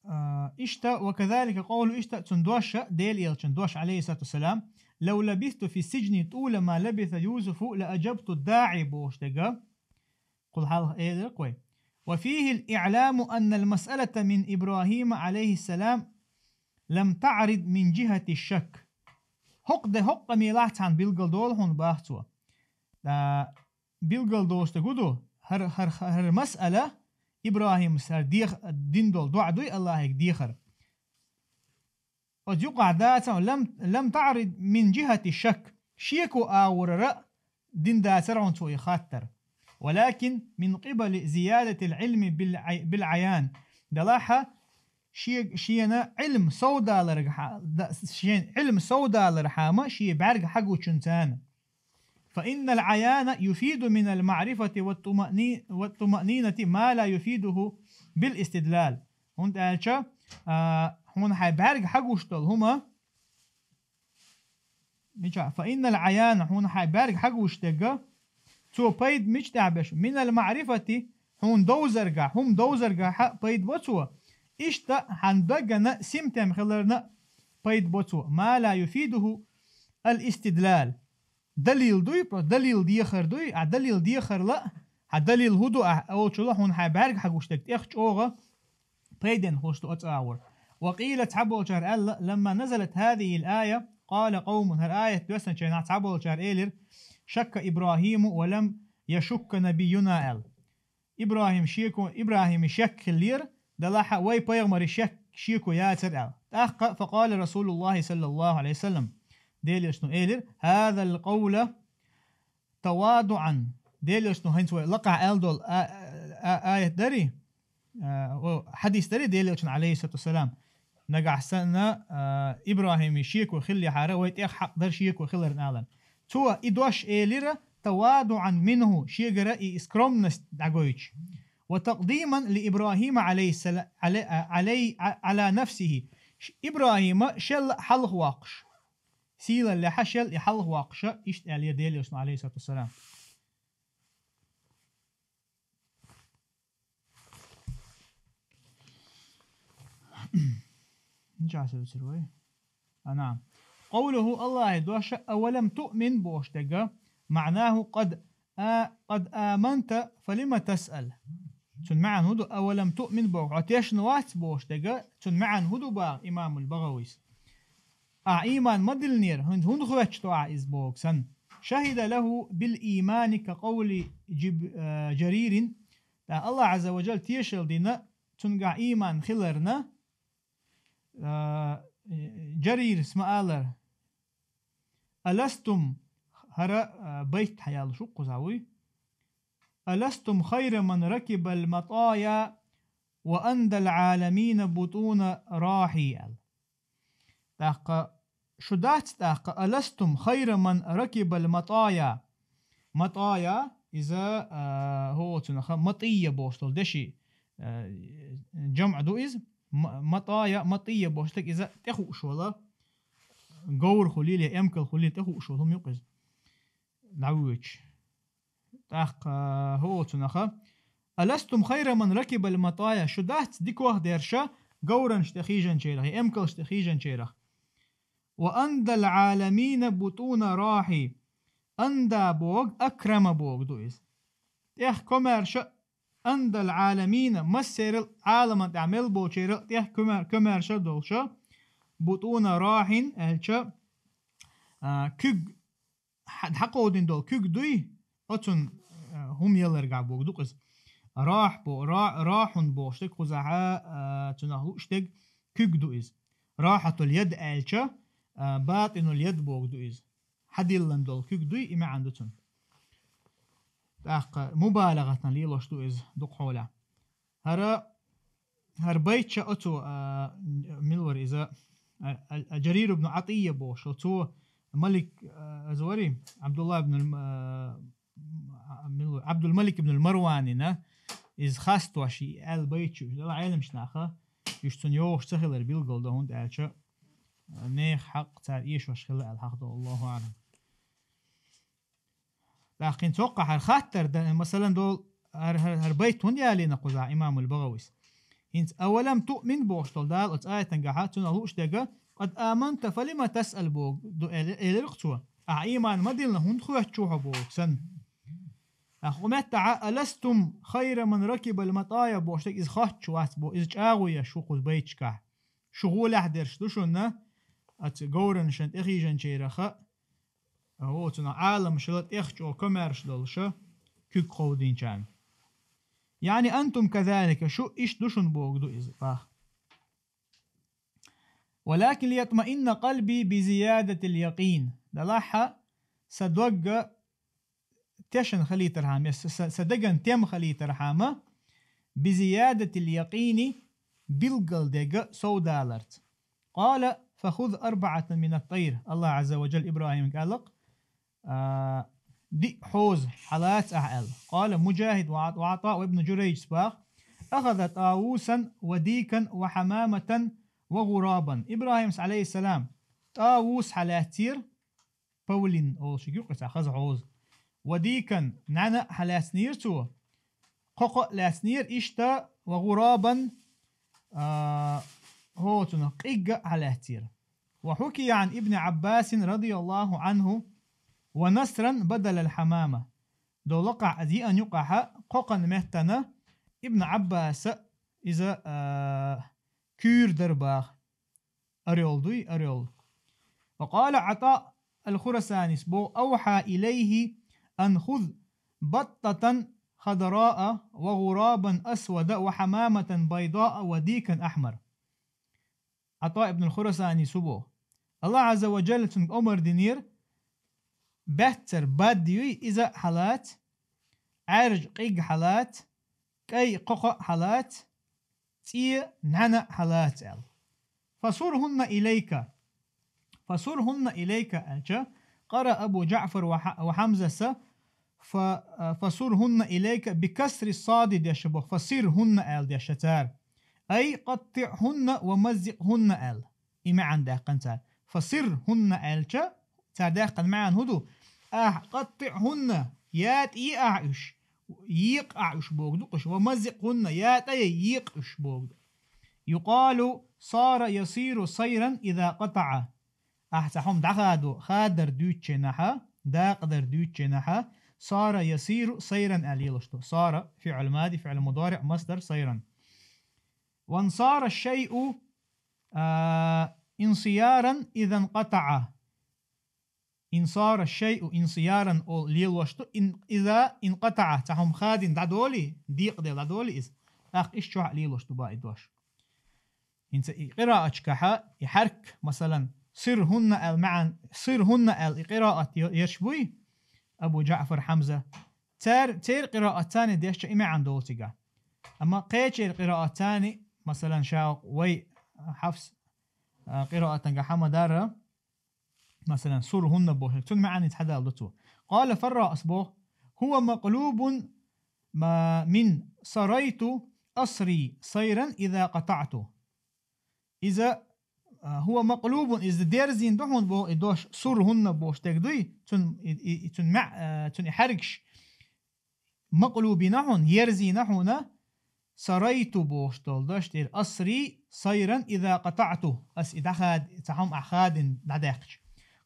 آه، إشتا، وكذلك قول إشتا تندوش ديل يلشن دوش عليه الصلاة والسلام: لو لبثت في السجن طول ما لبث يوسف لأجبت الداعي بوش دقا. قل حال إيه قوي. وفيه الإعلام أن المسألة من إبراهيم عليه السلام لم تعرض من جهة الشك. حق ده حق ميلاحت عن بلغل دول هون باختوا. دا بلغل دوست قدو هر، هر، هر مسألة إبراهيم سر ديخ دين دول دعا دوي الله هيك ديخر. قد يقع ذاته لم، لم تعرض من جهة الشك. شيكو آور رأ دين داتر عن سوء خاطر. ولكن من قبل زيادة العلم بالعي-، بالعيان. دلاحة شي-، شينا علم سودا لرح-، د-، شين علم سودا لرحامة شي بعرق حقو چنتان. فإن العيان يفيد من المعرفة والطمأني-، والطمأنينة ما لا يفيده بالاستدلال. هون تالشا، آه، هون حي بعرق حقوش دول هما. ميشا، فإن العيان هون حي بعرق حقوش دقا. تو بيد ميش تعبش. من المعرفة هون دوزرقا، هم دوزرقا حق بيد بوتوا. إشتا حن دقنا سمتم خلرنا بيد بوتوا. ما لا يفيده الاستدلال. دليل دوي، بس دليل ديخر دوي، ع دليل ديخر لا. ع دليل هدو، ع أول شلون هون حي بعرق حقوش دقت. إخش أوغا. بيدن خوش تو أتعور. وقيل تعبول شهر ألا: لما نزلت هذه الآية قال قوم، هر آية دوسن شينا تعبول شهر إيلر: شك إبراهيم ولم يشك نبينا أل. إبراهيم شيكو، إبراهيم شك لير، دلاحة وي بيغمر شك شيكو ياتر أل. تأخ-، فقال رسول الله صلى الله عليه وسلم، ديل يشنو إيلر: هذا القول تواضعا. ديل يشنو هنس وي لقع أل دول آ-، آ-، آ-، آية دري. آه، و حديث دري ديل يلشن عليه الصلاة والسلام. نقع سنة، آه، إبراهيم شيكو خلي حارة ويتيخ حق در شيكو خلر نالن. تو إدوش إيليرا تواضعا منه شيقرا إي إسكرومنس دعويتش. وتقديما لإبراهيم عليه السلام، علي، علي، على نفسه. ش-، إبراهيم شل حلق واقش. سيلا لحشل يحلق واقش. إشت آلية ديل يلشن عليه الصلاة والسلام. نجاسة بتروي. آه، نعم. قوله الله دوش أولم تؤمن بوش دقا، معناه قد آ-، قد آمنت فلم تسأل. تون معن هدو أولم تؤمن بوش، عتيش نوات بوش دقا، تون معن هدو باغ إمام البغويس. آه، إيمان ما دلنير، هند، هند خوتش تو آه إز بوغ سن. شهد له بالإيمان كقول جب-، آه، جرير. تا الله عز وجل تيشل دينا، تنقع إيمان خلرنا، آه، جرير اسم آلر. ألستم، هرا، آه، بيت حيال شو قزاوي. ألستم خير من ركب المطايا وأندى العالمين بطون راحي. تاقا شدات تاقا ألستم خير من ركب المطايا. مطايا إذا، آه، هو تنخ مطية بوشتل دشي، آه، جمع دو إذ م-، مطايا مطية بوشتك إذا تخو شولا. قور خليل يا أمكل خليل تخو شولا هم يقز. дӀавоьдуш. ТӀаккха хӀу олу цунах: «Аластум хайра ман ракибал матая», шу дац дикох дерш говранаш тӀе хьийжанчарах, я эмкалш тӀе хьийжанчарах. «Ва андал Ӏаламина бутуна рахьи». Анда боху, акрама боху ду иза. ТӀех комаьрша, андал Ӏаламина, массерал Ӏаламан тӀехь мел болчерал тӀех комаьр-, комаьрша долуша, бутуна рахьин аьлча, а, куьг хьа-, хьакховдина долу куьг дуй, оцун, а, хӀума яларгахь боху ду иза. Рахь бо-, ра-, рахьун бохуш дерг кхузахьа, а, цунах лууш дерг куьг ду иза. Рахьатул яд аьлча, а, батӀинул яд боху ду иза. Хьадиллан долу куьг дуй, и маьӀна ду цунна. ТӀаккха мубалагӀатан лелош ду иза дукха хьолехь. ХӀара, хӀара байт ша оцо, а, мила вара иза, а, а, а, Джарир ибн Ӏатийя бохуш, оцо Малик, а, иза вари, Абдулла ибн ал-, а, мила вара, Абдулмалик ибн ал-Марванина, иза хастош и аьлла байт шу, дала Ӏеламчу наха, уьш цунна йогӀуш ца хилар билгал до, хӀунда аьлча, а, нехан хьакъ цара эшош хилла аьлла хьахдо, Аллаху аӀлам. ТӀаккха хӀинца хӀокхахь хӀара хаттар дан, масалан, долу хӀара, хӀара, хӀара байт хӀунда ялийна кхузахь имамул БагӀавис? ХӀинца «Авалам туъмин» бохуш долу Дала оцу аятангахьа цунах лууш дерг, «Къад аманта, фалима тасъал» боху ду эл-, элира-кх цо. Ахьа ийман ма диллина, хӀунда хоьттуш ву хьо боху санна. Ахьа хӀокху меттахьа «Аластум хайра ман ракибал матая» бохуш дерг иза хоттуш вац боху, иза чӀагӀо еш ву кхуза байташкахь. Шу гӀолехь дерш ду шуна, оцу говранашна тӀехьийжанчараха, оцунах Ӏаламашла тӀех чӀогӀа комаьрша долуша, куьг кховдийначарна. Яъни антум казалика, шу иштта ду шуна боху ду иза, бах. «Валакин лиятмаинна къалби би зиядатил якъин». Далахьа сан догга тешна хилийтархьама, я сан, сан, сан деган тем хилийтархьама, «би зиядатил якъини», билггал дерг совдаларца. «Къала фахуз арбаӀатан минат тайр». Аллах Ӏазза ва Джалла ИбрахӀимга аьлла-кх, а, диъ хьоза хьалаца ахьа аьлла. «Къала Муджахид ва Ӏат-, ва Ӏатаъ ва Ибн Джурайджас бах: ахаза тӀавусан ва дикан ва хьамаматан ва гӀурабан». ИбрахӀимс, Ӏалайхиссалам, тӀавус хьалаьццера, павлин олуш ю-кх иза, хаза хьоза. Ва дикан, нӀаьна а хьалаьцнера цо, кхокха а лаьцнера, иштта ва гӀурабан, а, хӀоцунах къигга а хьалаьцнера. «Ва хьукия Ӏан Ибни Ӏаббасин радияллаху Ӏанху ва насран бадалал хьамама». Долакхахь, иза йиъан юкъахьа кхокхан меттана Ибн Ӏаббаса иза, а, куьйра дара баха. Орёл дуй, орёл. Ва къала Ӏата ал-Хурасанис боху: «Авхьа илайхи ан хуз баттатан хадараа ва гӀурабан асвада ва хьамаматан байдаа ва дикан ахьмар». Ӏата ибн ал-Хурасанис хӀу боху: Аллах Ӏазза ва Джалла цунга омар динера, баьццара бад юй иза а хьалаца, Ӏаьржа къиг хьалаца, кӀай кхокха а хьалаца, цӀе нӀаьна а хьалаца аьлла. «Фасурхунна илайка». «Фасурхунна илайка», аьлча, къара Абу Джаъфар ва Хьа-, ва Хьамзаса, фа-, а, «фасурхунна илайка» би касри сади деша боху, «фасирхунна» аьлла деша цара. Ай, «къаттиъхунна ва маззикъхунна» аьлла. И маьӀна даьккхина цара. «Фасирхунна» аьлча, цара даьккхина маьӀна хӀун ду? Ахь «къаттиъхунна», ятӀе ахь уьш, екъа ахь уьш боху ду-кх уьш, «ва маззикъхунна», ятӀе екъа уьш боху ду. «Юкъалу сара ясиру сайран иза къатаӀа». Ахь цхьа хӀума дӀахадо, хадар дуьйцученахьа, дакъадар дуьйцученахьа, «сара ясиру сайран» аьлла лелаш ду. «Сара», фиъл мади, фиъл мудариъ, масдар «сайран». «Ван сара шайъу, а, инсияран изан къатаӀа». «Ин сара шайъу инсияран» олу лелош ду, ин, иза инкъатаӀа, цхьа хӀума хадийна дӀадолий, декъаделла дӀадолий иза. ТӀаккха иштта чохь а лелош ду бан и дош. ХӀинца и къираатчкахьа, и хьарк, масалан, «сирхунна» аьлла маьӀна, «сирхунна» аьлла и къираат е-, еш буй, Абу Джаъфар, Хьамза. Цер-, церан къираатцани дешча и маьӀна долу цигахь. Амма кхечеран къираатцани, масалан, ша вай Хьафс, а, къираатангахьа ма-дарра, масалан, «сурхунна» бохург, цунна маьӀна хӀинца хьадала ду цо. Къала Фарраъс боху: «Хува макълубун ма мин сарайту асри сайран иза къатаӀту». Иза а, هو مقلوب, иза дерзийна ду хьуна боху и дош, سرهن бохуш дерг дуй, цун, и, и, и цун маӀ-, а, цун и хьаьргаш. مقلوب йина хьуна, ерзийна хьуна, سريت бохуш долу дош тӀера, أسري سيرا إذا قطعته, ас и дӀахад-, цхьа хӀума ахь хадийна дӀадаьккхича.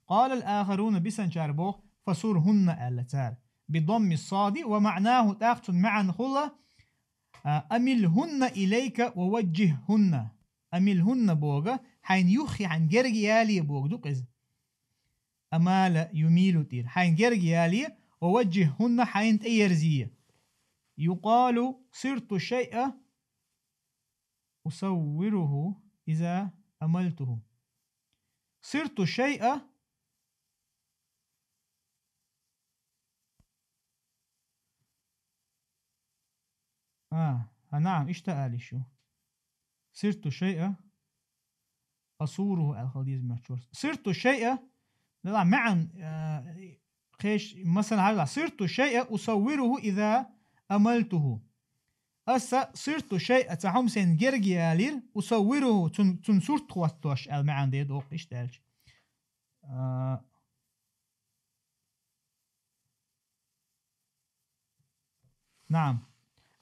قال الآخرون, бисанчара боху, فسرهن аьлла цара. بضم الصاد ومعناه, тӀаккха цун маьӀна хула, а, أملهن إليك ووجههن. أملهن боху, хьайна юххе, хьайна герга яле боху ду-кх иза. أمال يميل тӀера. Хьайна герга яле, ووجههن, хьайна тӀеерзе. يقال صرت الشيء أصوره إذا أملته. صرت الشيء, а, а, نعم, иштта ала йиш ю. صرت الشيء أصوره аьлла хила деза моьттуш вара. صرت الشيء, делахь маьӀна, а, кхечу, масала, хьажал, صرت الشيء أصوره إذا أملته. Аса صرت الشيء, цхьа хӀума сайна герга ялийра, أصوره, цун, цун сурт хӀоттош аьлла маьӀна дийр ду-кх, иштта аьлча. А, نعم.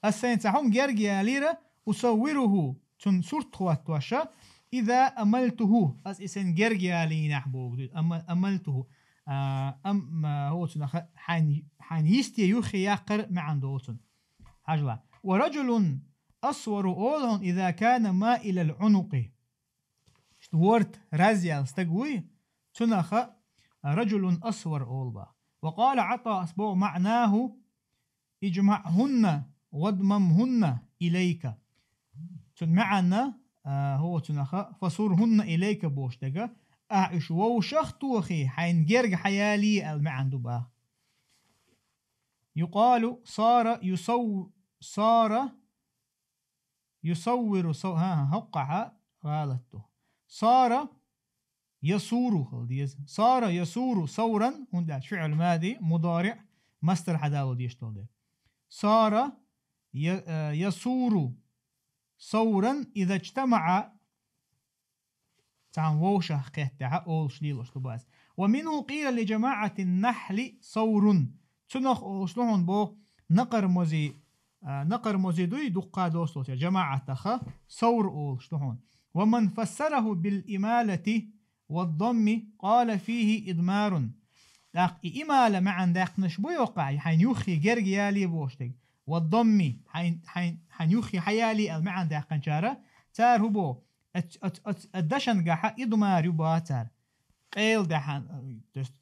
Ас сайна цхьа хӀума герга ялийра, أصوره, цун сурт хӀоттош, إذا أملته, ас и сайна герга ялийнехь боху ду, أم-, أملته. А, ам-, а, хӀо цунах хьайн, хьайн йисте юххе яккхар маьӀна долу цун. Хьажал. ورجل أسور олу хьуна إذا كان مائل العنق. Ишта ворта, раз яьлла стаг вуй, цунах رجل أسور олу боху. وقال عطاء, ас боху, معناه اجمعهن واضممهن إليك. Цун маьӀна, а, хӀо цунах, فصرهن إليك бохуш дерг, ахь уьш вовшах а тохий, хьайна герга хьаяле аьлла маьӀна ду боху. يقال صار يصو-, صار يصور صو-, хӀа, хӀа, хӀокхахь гӀалат ду. صار يصور хила деза. صار يصور صورا, хӀунда аьлча фиӀл мади, мудариӀ, мастар хьадало дезаш долу дела. صار ي-, э, يصور صورا إذا اجتمع, цхьана вовшах кхеттехь олуш лелош ду бац. ومنه قيل لجماعة النحل صور. Цунах олуш ду хьуна боху накъар мози, а, накъар мози дуй дуккха доцу церан жамаӀатах, савр олуш ду хьуна. ومن فسره بالإمالة والضم قال فيه إضمار. ТӀаккха и имала маьӀна даьккхинарш бу йоккхахь, хьайн юххе герга яле бохуш дерг. والضم, хьайн, хьайн, хьайн юххе хьаяле аьлла маьӀна даьккхинчара, цара хӀун боху? Оц-, оц-, оц-, дашан гахьа идмар ю боху цара. Къел даьхьан, то есть,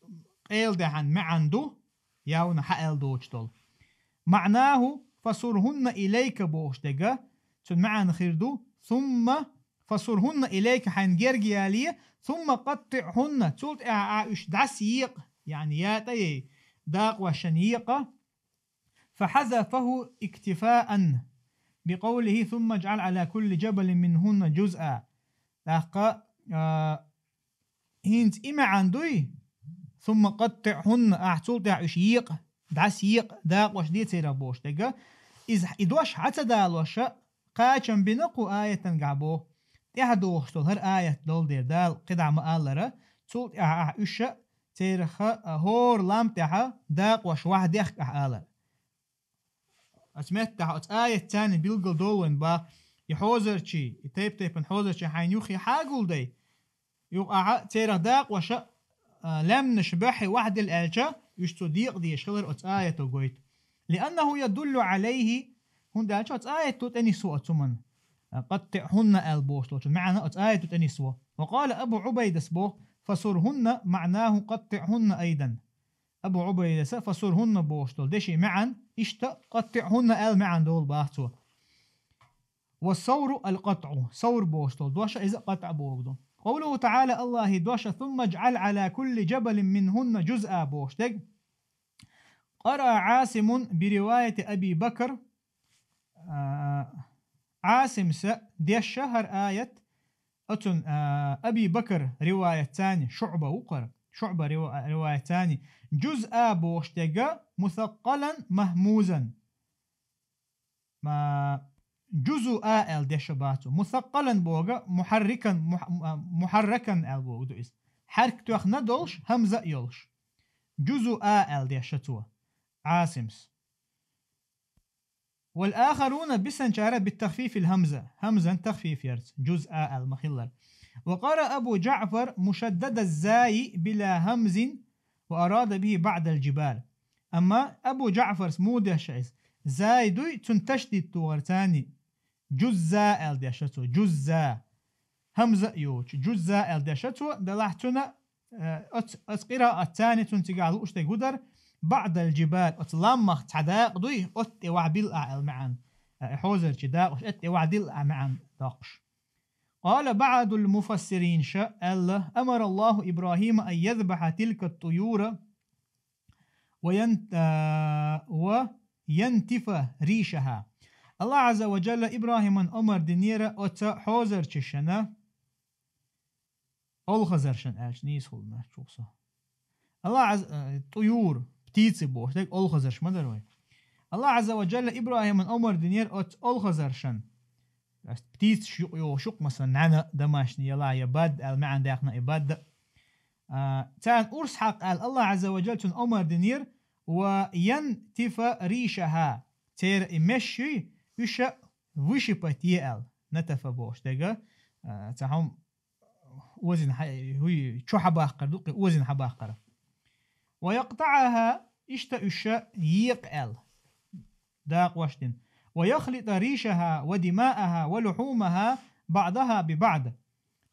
къел даьхьан маьӀна ду, явна хьааьлла доцуш долу. معناه فصرهن إليك бохуш дерг, цуьнан маьӀна хир ду, ثم فصرهن إليك, хьайн герга яле, ثم قطعهن, цул тӀаьхьа ахь уьш дӀасаекъа, яъни ятӀа яй, дакъошна екъа, فحذفه اكتفاء بقوله: ثم اجعل على كل جبل منهن جزءا. ТӀаккха, а, хӀинца и маьӀна дуй, ثم قطعهن, ахь цул тӀаьхьа уьш екъа, дӀасаекъа, дакъош де церан бохуш дерг. Иза, и дош хьа ца далош, кхачам бина кху аятангахь боху, тӀаьхьа дохуш долу хӀара аят долу дела Дала кхидӀа ма-аллара, цул тӀаьхьа ахь уьш церан ха-, а, хӀора лам тӀаьхьа дакъош ваха дехка ахь алар. Оцу меттехь оцу аятца билгал долу вайн боху, и хьозарчий, и тайп-тайпана хьозарчий хьайн юххе хьагулдай, юха ахьа церан дакъоша, а, лаьмнаш баьхьи ваха дела аьлча, уьш цо декъа дезаш хилар оцу аято гойту. لأنه يدل عليه, хӀунда аьлча оцу аято тӀенисво оцу хӀуманна. А, قطعهن аьлла бохуш долчун маьӀна оцу аято тӀенисво. وقال أبو عبيدة боху: فصرهن معناه قطعهن أيضا. Абу Ӏубайдаса فصرهن бохуш долу деши маьӀна, иштта قطعهن аьлла маьӀна долу боху цо. والصور القطع, савр бохуш долу дош иза къатӀа боху ду. قوله تعالى, Аллахьи дош, ثم اجعل على كل جبل منهن جزءا бохуш дерг. قرأ عاصم برواية أبي بكر, а, Ӏасимса дешша хӀара аят, оцун, а, Аби Бакр риваятца, ШуӀба ву кхара, ШуӀба рива-, риваятца, جزءا бохуш дерг مثقلا مهموزا. Ма, جزءا аьлла дешаш бац цо. مثقلا боху, محركا, мух-, а, محركا аьлла боху ду иза. Хьарк тоьхна долуш, хӀамза а йолуш. جزءا аьлла дешаш цо. Ӏасимс. والآخرون, бисанчара, بتخفيف الهمزة, хӀамзан тахфиф ярца, جزءا аьлла ма-хиллара. وقرأ أبو جعفر مشدد الزاي بلا همز وأراد به بعض الجبال. Амма Абу ДжаӀфарс муха дешаш иза? Зай дуй, цунна ташдид тохар царна. جزا аьлла дешаш цо, جزا. ХӀамза а йоцуш, جزا аьлла дешаш цо, делахь цунна, э, оц-, оцу къираатца царна цунна цигахь лууш дерг хӀун дара, بعض الجبال, оцу ламмах цхьа дакъа дуй, оцу тӀе вахьабилла ахь аьлла маьӀна. Э, хьозарчий дакъош, оцу тӀе вахьадилла ахь маьӀна доккхуш. قال بعض المفسرين, ша аьлла: أمر الله إبراهيم أن يذبح تلك الطيور وين-, а, وينتف ريشها. Аллахь Ӏазза ва Джалла ИбрахӀиман омар динера оцу хьозарчашна, олхазаршна аьлча нийса хуьлу, чухсо. Аллахь Ӏазза, а, тӀуюр, птицы бохуш дерг олхазарш ма дара вай. Аллахь Ӏазза ва Джалла ИбрахӀиман омар динера оцу олхазаршна. Ас птицаш юкъа йогӀуш ю-кх, масала, нӀаьна, домашний, яла я бад аьлла маьӀна даьккхина и бад. А, царна урс хьакха аьлла Аллахь Ӏазза ва Джалла цунна омар динера, وينتف ريشها. Церан и меш юй, уьш а выщипать е аьлла. Натафа бохуш дерг, а, цхьа хӀума озина хьа-, хӀуй, чу хьабаккхар ду, кхин озина хьабаккхар. ويقطعها, иштта уьш а екъа аьлла. Дакъош дина. ويخلط ريشها ودماءها ولحومها بعضها ببعض.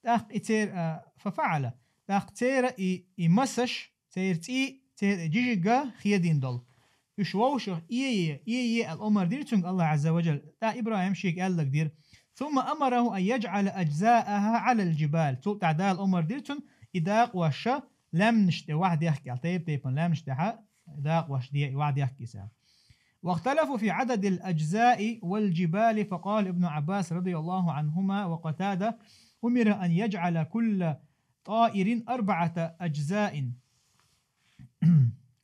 ТӀаккха и церан, а, ففعل. ТӀаккха церан и, и масаш, церан цӀий, церан и жижиг а хедийна долу. Уьш вовшах ие, ие, ие аьлла омар дира цуьнга Аллахь Ӏазза ва Джалла. ТӀаккха ИбрахӀим шега аьлларг дира. ثم أمره أن يجعل أجزاءها على الجبال. Цул тӀаьхьа Дала омар дира цунна, и дакъош а лаьмнаш тӀе вахьадехка аьлла, тайп-тайпана лаьмнаш тӀехьа дакъош де-, вахьадехка иза. واختلفوا في عدد الأجزاء والجبال، فقال ابن عباس رضي الله عنهما وقتادة: أمر أن يجعل كل طائر أربعة أجزاء،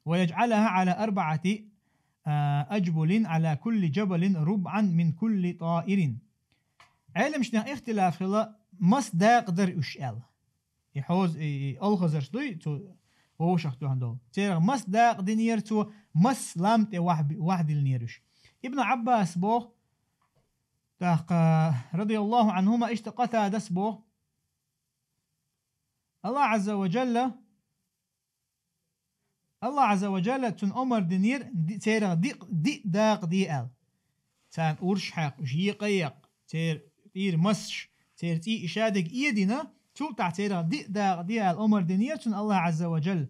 ويجعلها على أربعة، آه، أجبل على كل جبل ربعا من كل طائر. Ӏеламчу нехан ихтилаф хилла, мас дакъа дара уьш аьлла. И хьоза-, и, и олхазарш дуй, цо вовшах тоьхна долу. Церах мас дакъа динера цо, мас лам тӀе вахь-, вахьадиллинера уьш. Ибн Ӏаббас боху, тӀаккха, радияллаху Ӏанхума, иштта Къатадас боху, Аллахь Ӏазза ва Джалла, Аллахь Ӏазза ва Джалла цунна омар динера, ди-, церах диъ, диъ дакъа де аьлла. Царна урш хьаькха, уьш екъа а екъа, церан тӀера масаш, церан цӀий, и шадерг а дина, цул тӀаьхьа церах диъ дакъа де аьлла омар динера цунна Аллахь Ӏазза ва Джалла.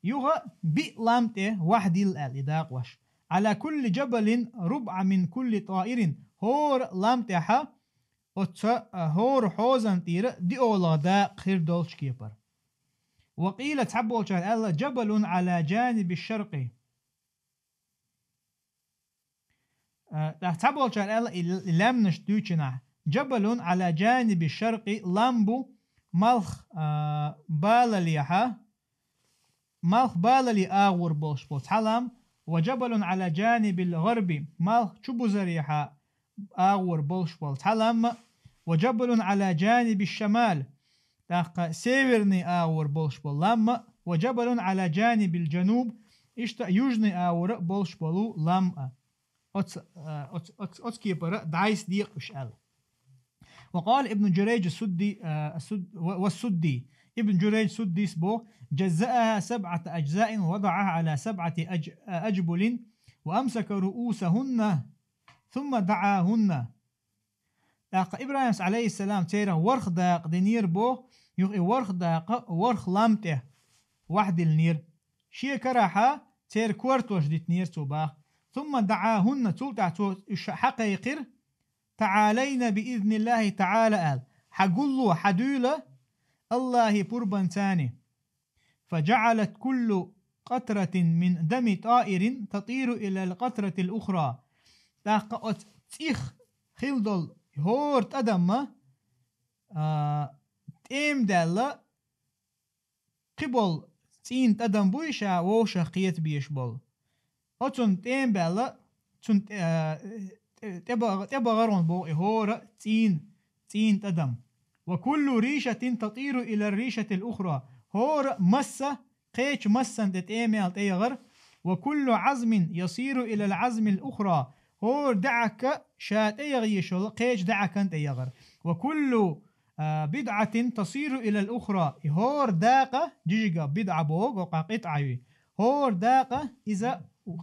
Юха биъ лам тӀе вахьадилла аьлла и дакъош. على كل جبل ربعا من كل طائر. ХӀора лам тӀехьа оцу, а, хӀора хьозан тӀера диъолгӀа дакъа хир долчу кепара. وقيل, цхьаболчара аьлла, جبل على جانب الشرق. А, тӀаккха цхьаболчара аьлла, и л-, и лаьмнаш дуьйцинехь, جبل على جانب الشرق, лам бу малх, а, балалехьа, малх балале агӀор болуш болу цхьа лам, وجبل على جانب الغرب, малх чубузарехьа агӀор болуш болу цхьа лам а, وجبل على جانب الشمال, тӀаккха северный агӀор болуш болу лам а, وجبل على جانب الجنوب, иштта южный агӀора болуш болу лам а. Оц-, а, оц-, оц-, оцу кепара дӀасадекъа уьш аьлла. وقال ابن جريج السدي, а, السد-, و-, والسدي. Ибн Джурайдж Суддис боху: جزأها سبعة أجزاء ووضعها على سبعة أج-, أجبل وأمسك رؤوسهن ثم دعاهن. ТӀаккха ИбрахӀимс, Ӏалайхиссалам, церах ворхӀ дакъа динера боху, юха и ворхӀ дакъа ворхӀ лам тӀе вахьадиллинера. Шен карахьа церан кортош дитинера цо боху. ثم دعاهن, цул тӀаьхьа цо уьш хьакхайкхира, تعالين بإذن الله تعالى аьлла, хьагулло, хьадуьйла Аллахьан пурбанца. فجعلت كل قطرة من دم طائر تطير إلى القطرة الأخرى. ТӀаккха оцу цӀих хилла долу хӀора тӀадам а, а, тӀема даьлла, кхин болу цӀийн тӀадам буй ша вовшах кхета безаш болу. Оцунна тӀема баьлла, цунна тӀе-, а, э, тӀебагӀ-, тӀебагӀар хьона боху и хӀора цӀийн, цӀийн тӀадам. وكل ريشة تطير إلى الريشة الأخرى. ХӀора масса кхечу массана тӀе тӀе мел тӀеягӀар. وكل عظم يصير إلى العظم الأخرى. ХӀора даьӀахк ша тӀеягӀа йиш йолу кхечу даьӀахкана тӀеягӀар. وكل, а, بدعة تصير إلى الأخرى. И хӀора дакъа, жижиг бидӀа боху, къа къитӀа ю. ХӀора дакъа иза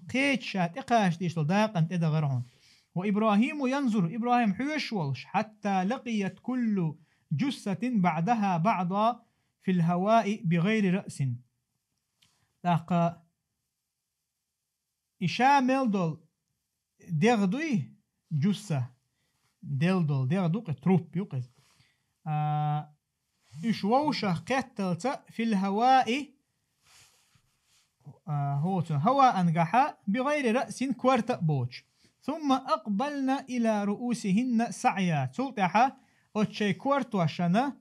кхечу ша тӀекхача деш долу дакъана тӀедагӀар хьона. وإبراهيم ينظر, ИбрахӀим хьоьжуш волуш, حتى لقيت كل جثة بعضها بعضا في الهواء بغير رأس. ТӀаккха и ша мел долу дегӀ дуй, жусса, дел долу дегӀ ду-кх, труп ю-кх иза. А, уьш вовшах кхетталца في الهواء, а, хӀоцун хӀаваан гахьа بغير رأس, корта а боцуш. ثم أقبلن إلى رؤوسهن سعيا. Цул тӀаьхьа оцу шайн кортошна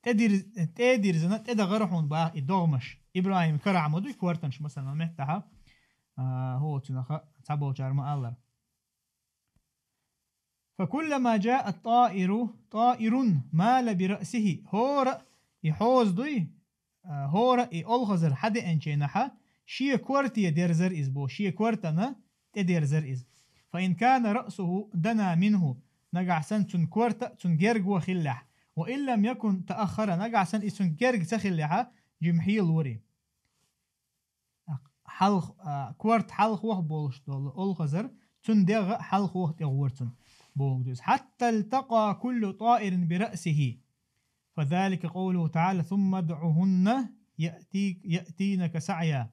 тӀедир-, тӀедирзина, тӀедагӀар хьуна баха и догӀмаш. ИбрахӀим карахь ма дуй, кортанаш, масала, меттахьа, а, хӀоцунаха цхьаболчара ма-аллара. فكلما جاء طائر، طائر مال برأسه. ХӀора и хьоза дуй, а, хӀора и олхазар хьадеанчийнахьа, шен корте дерзар иза бо, шен кортана тӀедерзар иза. فإن كان رأسه دنا منه, нагахь санна цуьнан корта цуьнан герга хиллехь, وإن لم يكن تأخر, нагахь санна иза цуьнан герга ца хиллехьа, жимхье лори. Хьалх-, а, корта хьалхох болуш долу олхазар, цуьнан дегӀ а хьалхох тӀе гӀора цуьнан, боху иза. حتى التقى كل طائر برأسه. فذلك قوله تعالى: ثم ادعهن يأتي-، يأتينك سعيا.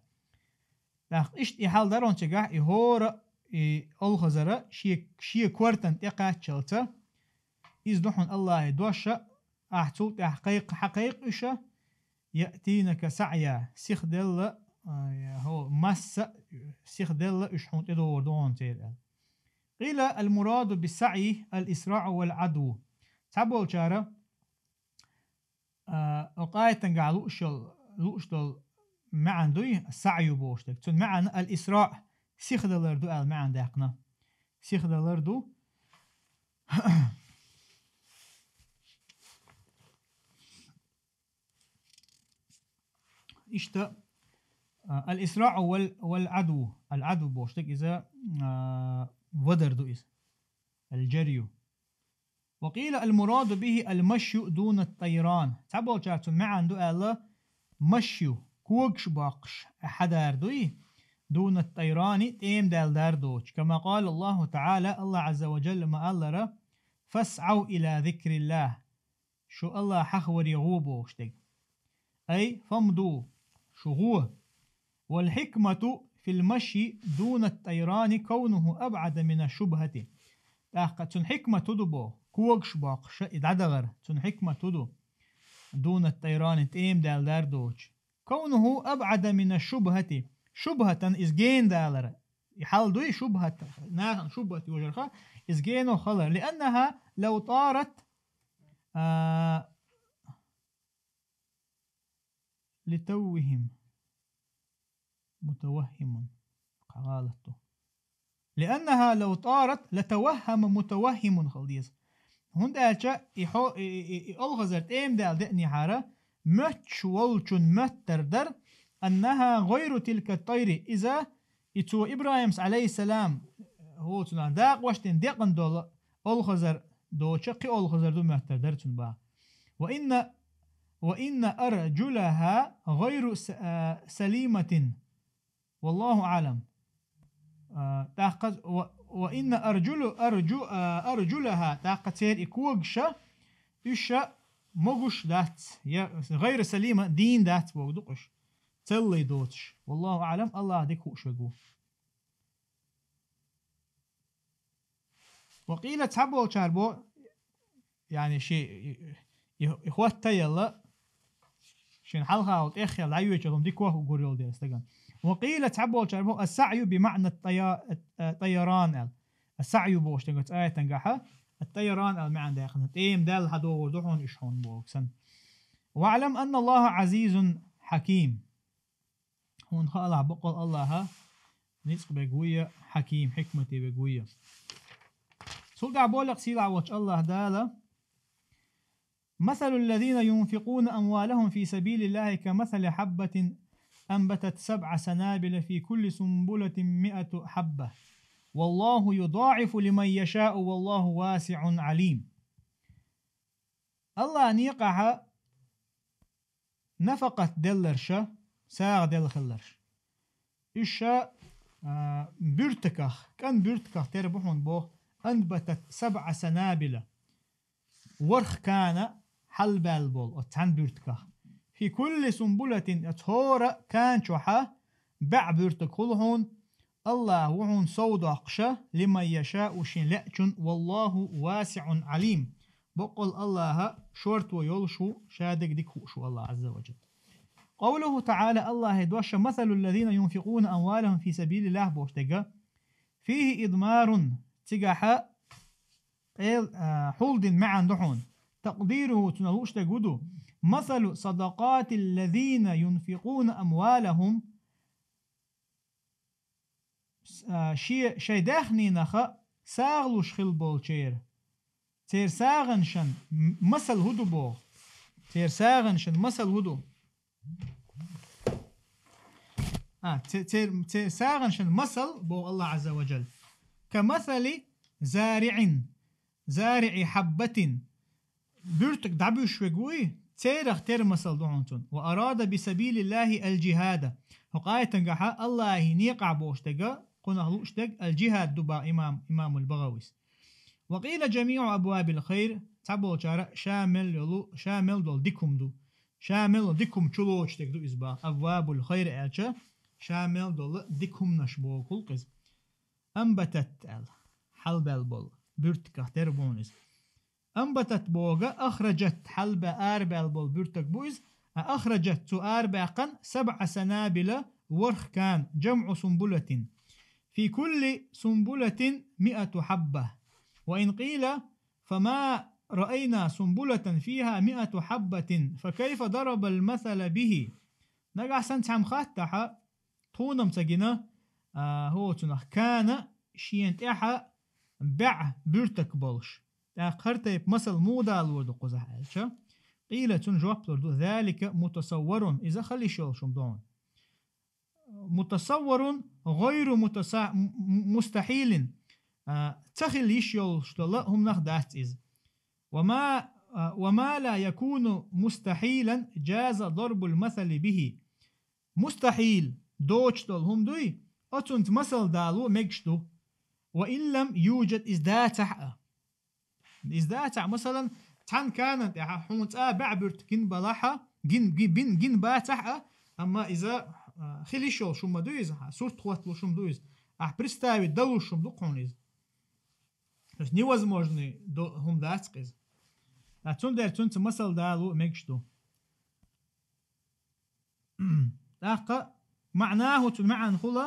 ТӀаккха иштта и хьал дарончигахь, и хӀора, и олхазара шен, шен кортан тӀе кхаччалца, иза ду хьуна Аллахьи дош, ахь цул тӀаьхьа кхайкха, хьакхайкха уьш, يأتينك سعيا, сихделла, а, хӀо, масса, сихделла уьш хьуна тӀедогӀур ду хьуна церан аьлла. قيل: المراد بالسعي الإسراع والعدو. Цхьаболчара, а, оцу аятангахь лууш йол-, лууш долу маьӀна дуй, саӀю бохуш дерг. Цуьнан маьӀна аль-исраъ, сихдалар ду аьлла маьӀна даьккхина. Сихдалар ду. Иштта, а, аль-исраъу валь-, валь-Ӏадву. Аль-Ӏадву бохуш дерг иза, а, вадар ду иза. Аль-джарью. وقيل المراد به المشي دون الطيران. Цхьаболчара цуьнан маьӀна ду аьлла, машью, когаш боккхуш хьадар дуй, дунат тайрани, тӀема даьлла дар доцуш. كما قال الله تعالى, Аллах Ӏазза ва Джалла ма-аллара: فاسعوا إلى ذكر الله. Шу Аллах хьахаваре гӀо бохуш дерг. Ай, фамду, шу гӀо. والحكمة في المشي دون الطيران كونه أبعد من الشبهة. ТӀаккха цуьнан хьикмат хӀун ду боху, когаш боккхуш и дӀадахар, цуьнан хьикмат хӀун ду? Дунат тайрани, тӀема даьлла дар доцуш. كونه أبعد من الشبهة. Шубхатан иза гена далар. И хьал дуй шубхат, нахана шубхат йожарха, иза гено хилар. لأنها لو طارت, а, لتوهم متوهم. Кхин гӀалат ду. لأنها لو طارت لتوهم متوهم хила деза. ХӀунда аьлча и хьо-, и, и, и, и олхазар тӀема даьлла деанехьара, моьттуш волчун моьттар дара, أنها غير تلك الطير, иза, и цо ИбрахӀимс, Ӏалайхиссалам, хӀоцунах дакъош дина декъана долу олхазар доцуш, кхин олхазар ду моьттар дара цуьнан баха. وإن، وإن أرجلها غير س-، а, سليمة. والله أعلم. А, тӀаккха, ва, وإن أرجل-، أرجو-, а, أرجلها, тӀаккха церан и когаша, уьш могуш дац, я غير سليمة, дийна дац боху ду-кх уьш. Целлай доцуш. والله أعلم, Аллах дика хууш верг ву. وقيل, цхьаболчара бо, яъни ши, и, и, и хӀотта елла, шен хьалха волу тӀехъяла дӀайоьчу хӀума дика ваха гур йолу дела стагана. وقيل, цхьаболчара бо, السعي بمعنى الطيا-، الطيران аьлла. السعي бохуш дерг оцу аятангахьа, الطيران аьлла маьӀна даьккхина, тӀема даьлла хьадогӀур ду хьуна уьш хьуна боху санна. واعلم أن الله عزيز حكيم. Хьуна хаалахь, бакъал Аллаха ницкъ берг вуй я, хьаким, хьикмате верг вуй я. Цул тӀаьхьа боху сийлахь волчу АллахӀа Дала: مثل الذين ينفقون أموالهم في سبيل الله كمثل حبة أنبتت سبع سنابل في كل سنبلة مئة حبة والله يضاعف لمن يشاء والله واسع عليم. АллахӀан некъахь нафакъат делларш, сагӀа делла хилларш. Уьш ша, а, буьртигах, кӀан буьртигах тера бу хьуна боху, أنبتت سبع سنابل, ворхӀ кана хьалабаьлла болу оцу цхьана буьртигах. في كل سنبلة, оцу хӀора кана чохь бӀе буьртиг хуьлу хьуна, АллахӀ ву хьуна сов доккхуш, لمن يشاء, шен лаьачунна, والله واسع عليم. Баккъалла АллахӀ шорто йолуш ву, ша дерг дика хууш ву АллахӀ Ӏазза ва жалла. قوله تعالى, АллахӀан дош, مثل الذين ينفقون أموالهم في سبيل الله бохуш дерг, فيه إضمار, цигахь къел-, а, хьулдина маьӀна ду хьуна. تقديره, цунах лууш дерг ву ду: مثل صدقات الذين ينفقون أموالهم, с-, а, шен, шайн даьхнинах сагӀа луш хилла болчеран, церан сагӀанашан м-, масал хӀун ду боху? Церан сагӀанашан масал хӀун ду? А, це-, церан, церан сагӀанашан масал, боху АллахӀ Ӏазза ва жалла. كمثل زارع, زارع حبة. Буьртиг дӀабуьсуш верг вуй, церах тера масал ду хьуна цунна. وأراد بسبيل الله الجهاد. ХӀокху аятангахь АллахӀан некъахь бохуш дерг, кхунах лууш дерг, аль-джихӀад ду боху имам, имамул БагӀавис. وقيل جميع أبواب الخير, цхьаболчара ша мел йолу, ша мел долу дика хӀума ду. Ша мел долу дика хӀума чулоцуш дерг ду иза боху. Абвабул хайр аьлча, ша мел долу дика хӀуманаш боху иза. أنبتت аьлла, хьалабаьлла болу буьртигах тера бу хьуна иза. أنبتت бохург أخرجت, хьалабаь-, арабаьлла болу буьртиг бу иза. А أخرجت, цо арабаьккхина, سبع سنابل, ворхӀ кана, جمع سنبلة. في كل سنبلة مئة حبة. وإن قيل فما رأينا سنبلة فيها مئة حبة، فكيف ضرب المثل به؟ Нагахь санна цхьамма хаттахь, тхуна-м ца гина, а, хӀоцунах кана шена тӀехь бӀе буьртиг болуш. ТӀаккха хӀара тайпа масал муха далор ду кхузахь аьлча, къийла, цунна жоп лур ду: ذلك متصور, иза хила йиш йолуш хӀума ду хьуна. متصور غير متس-, م-, م-, مستحيل, а, ца хила йиш йолуш долу хӀуманах дац иза. وما, а, وما لا يكون مستحيلا جاز ضرب المثل به. Мустахьил, доцуш долу хӀума дуй, оцунца масал дало мегаш ду. وإن لم يوجد, иза дацахь а. Иза дацахь, масалан, цхьана канан тӀехь хьуна цкъа бӀе буьртиг гина балахь а, гин, ги-, бин, гина бацахь а, амма иза, а, хила йиш йолуш хӀума ма ду иза, сурт хӀотталуш хӀума ду иза. Ахь представить далуш хӀума ду хьуна иза. То есть невозможный до-, хӀума дац-кх иза. Ткъа цундела цунца масал дало мегаш ду. ТӀаккха معناه, цуьнан маьӀна хуьлу: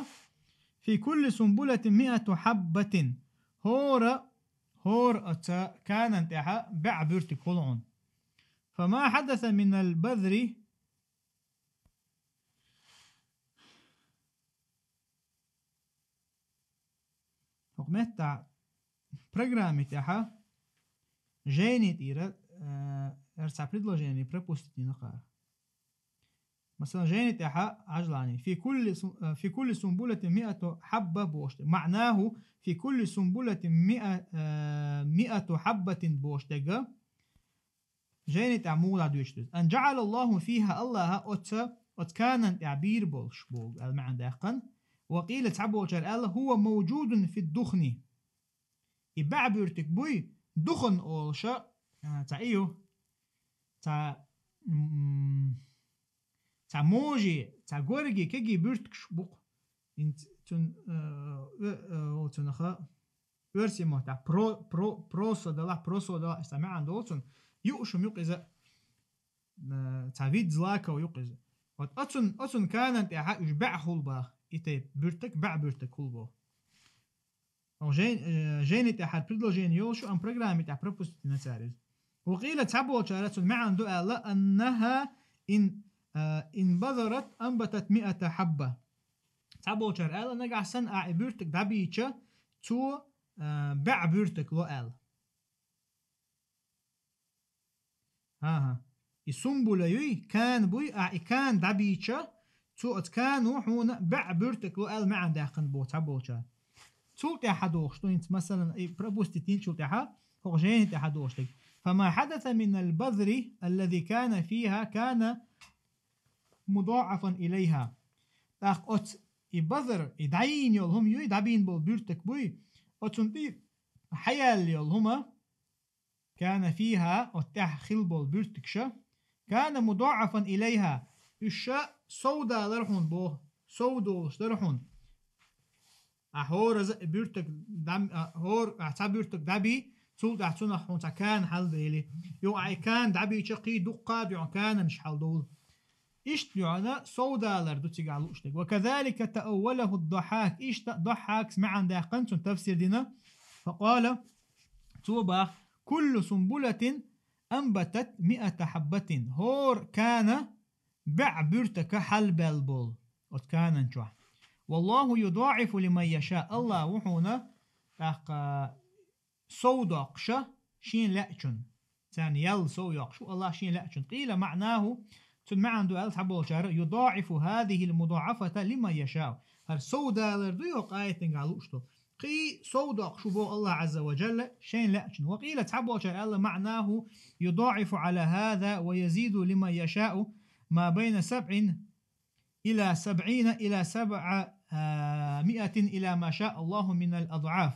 في كل سنبلة مئة حبة. ХӀора, хӀора оцу канан тӀехь бӀе буьртиг хуьлу хьуна. فما حدث من البذر. ХӀокху меттехь программи тӀехь жени тӀера, э, хӀара цхьа предложение пропустить йина кхара. Масалан, жени тӀехь Ӏажлани: في كل سن-, э, في كل سنبلة مئة حبة бохуш дерг. معناه في كل سنبلة مئة, э, مئة حبة бохуш дерг. Жени тӀехь муха дуьйцуш ду иза: أن جعل الله فيها, АллахӀа оцу, оцу канан тӀехь бийр болуш боху аьлла маьӀна даьккхина. وقيل, цхьаболчара аьлла: هو موجود في الدخن. И бӀе буьртиг буй, духун олуш, а, цхьа и ю, цхьа, м, цхьа можи, цхьа горги, кеги буьртигаш бу-кх. Ин ц-, цун, э, э, э, оцунах, оьрсийн маттахь про-, про-, просо далахь, просо далахь, иштта маьӀна долу цунна. Юуш хӀума ю-кх иза, э, цхьа вид злаков ю-кх иза. Вот оцун, оцун канан тӀехь уьш бӀе хуьлу боху, и тайпа буьртиг, бӀе буьртиг хуьлу боху. Жен-, э, жени тӀехь хӀара предложение йолуш ю, амма программи тӀехь пропустить йина цара иза. وقيل, цхьаболчара цуьнан маьӀна ду аьлла: أنها إن, э, إن بذرت أنبتت مئة حبة. Цхьаболчара аьлла: нагахь санна ахь и буьртиг дӀабийча, цо, а, баьӀ буьртаг ло аьлла. ХӀан-хӀа. И сумбула юй, кан буй, а и кан дӀабийча, цо оцу кано хьуна баьӀ буьртаг ло аьлла маьӀна даьккхина боху цхьаболчара. Цул тӀаьхьа дохуш ду хӀинца, масалан, и пропустить йинчул тӀаьхьа, хӀокху жайни тӀаьхьа дохуш дерг. فما حدث من البذر الذي كان فيها كان مضاعفا إليها. ТӀаккха оцу и базар, и дӀайийна йолу хӀума юй, дӀабийна болу буьртаг буй, оцунна тӀе хьаяьлла йолу хӀума, كان فيها, оцу тӀехь хилла болу буьртигаш, كان مضاعفا إليها, уьш ша сов далара хьуна боху, сов долуш дара хьуна. Ахьа хӀораза а буьртаг дӀа-, а, хӀора, ахьа цхьа буьртаг дӀабий, цул тӀаьхьа цунах хьуна цхьа кан хьалдели. Юха ахьа и кан дӀабийча кхин дуккха а дуьхьа кананаш хьалдовла. Иштта дуьхьана сов далар ду цигахь лууш дерг. وكذلك تأوله الضحاك. Иштта Дохьакс маьӀна даьккхина, цунна тафсир дина. فقال, цо баха: كل سنبلة أنبتت مئة حبة. ХӀора кана баьӀ буьртага хьалабаьлла болу оцу канан чохь. والله يضاعف لمن يشاء. АллахӀ ву хьуна тӀаккха сов доккхуша шена лаьачунна. Царна ял сов йоккхуш ву АллахӀ шена лаьачунна. قيل معناه, цуьнан маьӀна ду аьлла цхьаболчара: يضاعف هذه المضاعفة لمن يشاء. ХӀара сов далар ду йоккха аятангахь лууш ду. Кхин сов доккхуш ву боху АллахӀ Ӏазза ва Джалла шайна лаьачунна. وقيل, цхьаболчара аьлла: معناه يضاعف على هذا ويزيد لمن يشاء ما بين سبع إلى سبعين إلى سبعمائة إلى ما شاء الله من الأضعاف.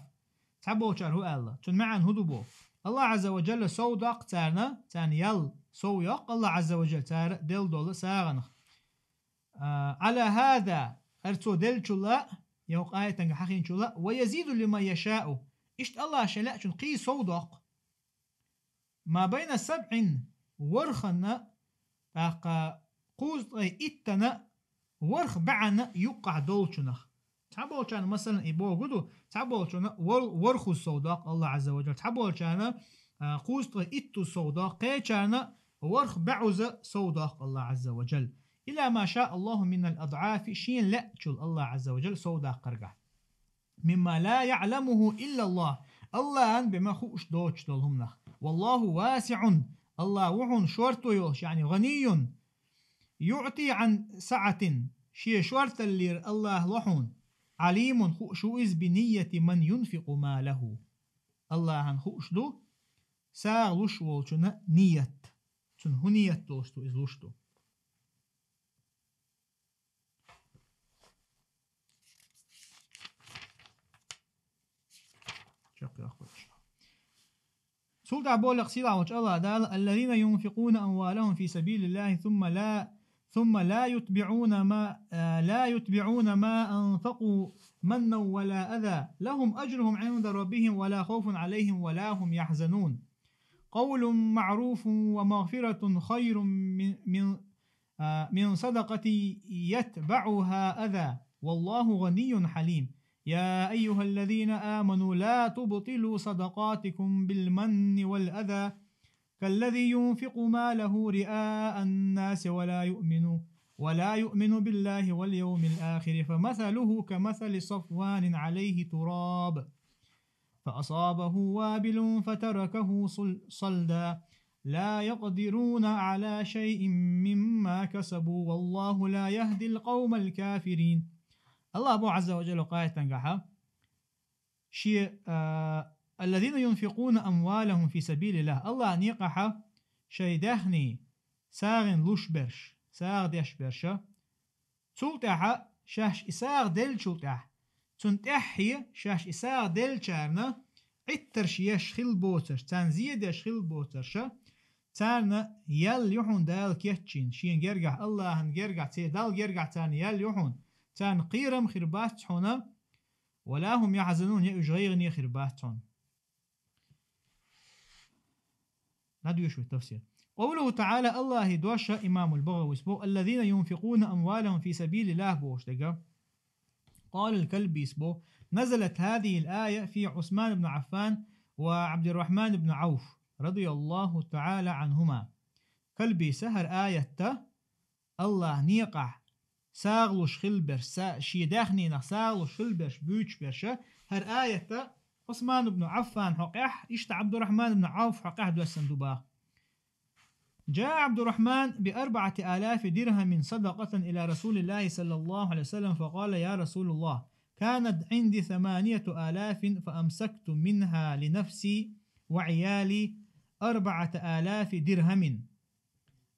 Цхьаболчара хӀу аьлла, цуьнан маьӀна хӀу ду боху? АллахӀ Ӏазза ва Джалла сов доккху царна, царна ял сов йоккху АллахӀ Ӏазза ва Джалла цара делла долу сагӀанах. А, على هذا, хӀара цо деллачул а, я хӀокху аятангахь хьахийначул а, ويزيد لمن يشاء. Иштта АллахӀа шен лаьачунна кхин сов доккху. ما بين سبع, ворханна, тӀаккха кхузткъе иттанна, ворхӀ баьӀанна юккъахь долчунах. Цхьаболчарна, масалан, и богу ду, цхьаболчарна вор-, ворхӀазза сов доккху АллахӀ Ӏазза ва Джалла, цхьаболчарна, а, кхузткъе иттазза сов доккху, кхечарна ворхӀ баьӀузза сов доккху АллахӀ Ӏазза ва Джалла. إلى ما شاء الله من الأضعاف, шена лаьачул АллахӀ Ӏазза ва Джалла сов даккхаргахь. مما لا يعلمه إلا الله. АллахӀан бен ма хууш доцуш долу хӀуманах. والله واسع. АллахӀ ву хьуна шорто йолуш, يعني غني. يعطي عن سعة. Шен шорталлера АллахӀ ло хьуна. عليم, хууш ву иза بنية من ينفق ماله. АллахӀан хууш ду сагӀа луш волчунна ният. Цунна хӀун ният долуш ду, иза луш ду. Цул тӀаьхьа боху сийлахь волчу АллахӀ Дала: الذين ينفقون أموالهم في سبيل الله ثم لا، ثم لا يتبعون ما، آه، لا يتبعون ما أنفقوا منا ولا أذى لهم أجرهم عند ربهم ولا خوف عليهم ولا هم يحزنون. قول معروف ومغفرة خير من، من، آه، من صدقة يتبعها أذى، والله غني حليم. يا أيها الذين آمنوا لا تبطلوا صدقاتكم بالمن والأذى، كالذي ينفق ماله رئاء الناس ولا يؤمن، ولا يؤمن بالله واليوم الآخر، فمثله كمثل صفوان عليه تراب، فأصابه وابل فتركه صل-، صلدا، لا يقدرون على شيء مما كسبوا، والله لا يهدي القوم الكافرين. АллахӀ боху Ӏазза ва Джалла къаьттангахьа, шен, а, الذين ينفقون أموالهم في سبيل الله, АллахӀан некъахьа шайн даьхни сагӀина луш берш, сагӀа деш берша, цул тӀаьхьа шаьш и сагӀа деллачул тӀаьхьа, цунна тӀаьххье шаьш и сагӀа деллачарна Ӏиттарш еш хилла боцарш, царна зе деш хилла боцарша, царна ял ю хьуна Дала кечйина, шен гергахь, АллахӀан гергахь, церан Далла гергахь царна ял ю хьуна, царна кхерам хир бац хьуна, ولا هم يحزنون, я уьш гӀайгӀане хир бац хьуна. ДӀадоьшу вай тафсир. قوله تعالى, АллахӀан дош, имамул БагӀавис боху, الذين ينفقون أموالهم في سبيل الله бохуш дерг. قال الكلبيس боху, نزلت هذه الآية في عثمان بن عفان وعبد الرحمن بن عوف رضي الله تعالى عنهما. Калбиса хӀара аятта АллахӀан некъахь сагӀа луш хилла берш, са-, шен даьхнинах сагӀа луш хилла берш буьйцуш берша, хӀара аятта Ӏусман ибн Ӏаффан хьокъехь, иштта Ӏабдуррахьман ибн Ӏавф хьокъехь доьссина ду бах. جاء عبد الرحمن بأربعة آلاف درهم صدقة إلى رسول الله صلى الله عليه وسلم فقال: يا رسول الله، كانت عندي ثمانية آلاف فأمسكت منها لنفسي وعيالي أربعة آلاف درهم.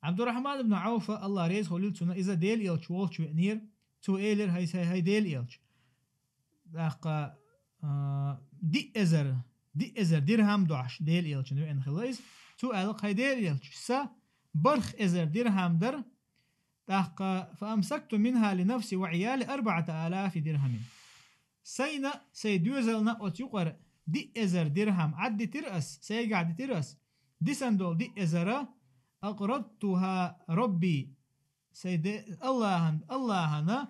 Ӏабдуррахьман ибн Ӏавфа, Аллах реза хуьлийла цунна, иза Делан элча волчу веанера, цо элира: «ХӀай, хӀай, хӀай Делан элча, тӀаккха, а, диъ эзар, диъ эзар дирхьам дохьуш Делан элчана веана хилла иза». Цо аьлла: «ХӀай Делан элча, сан бархӀ эзар дирхьам дара, тӀаккха, فأمسكت منها لنفسي وعيالي أربعة آلاف درهم». Сайна, сайн доьзална оцу юкъара диъ эзар дирхьам Ӏаддитира ас, сайгахь дитира ас, дисина долу диъ эзара, أقرضتها ربي, сайн де-, Аллахьан-, Аллахьана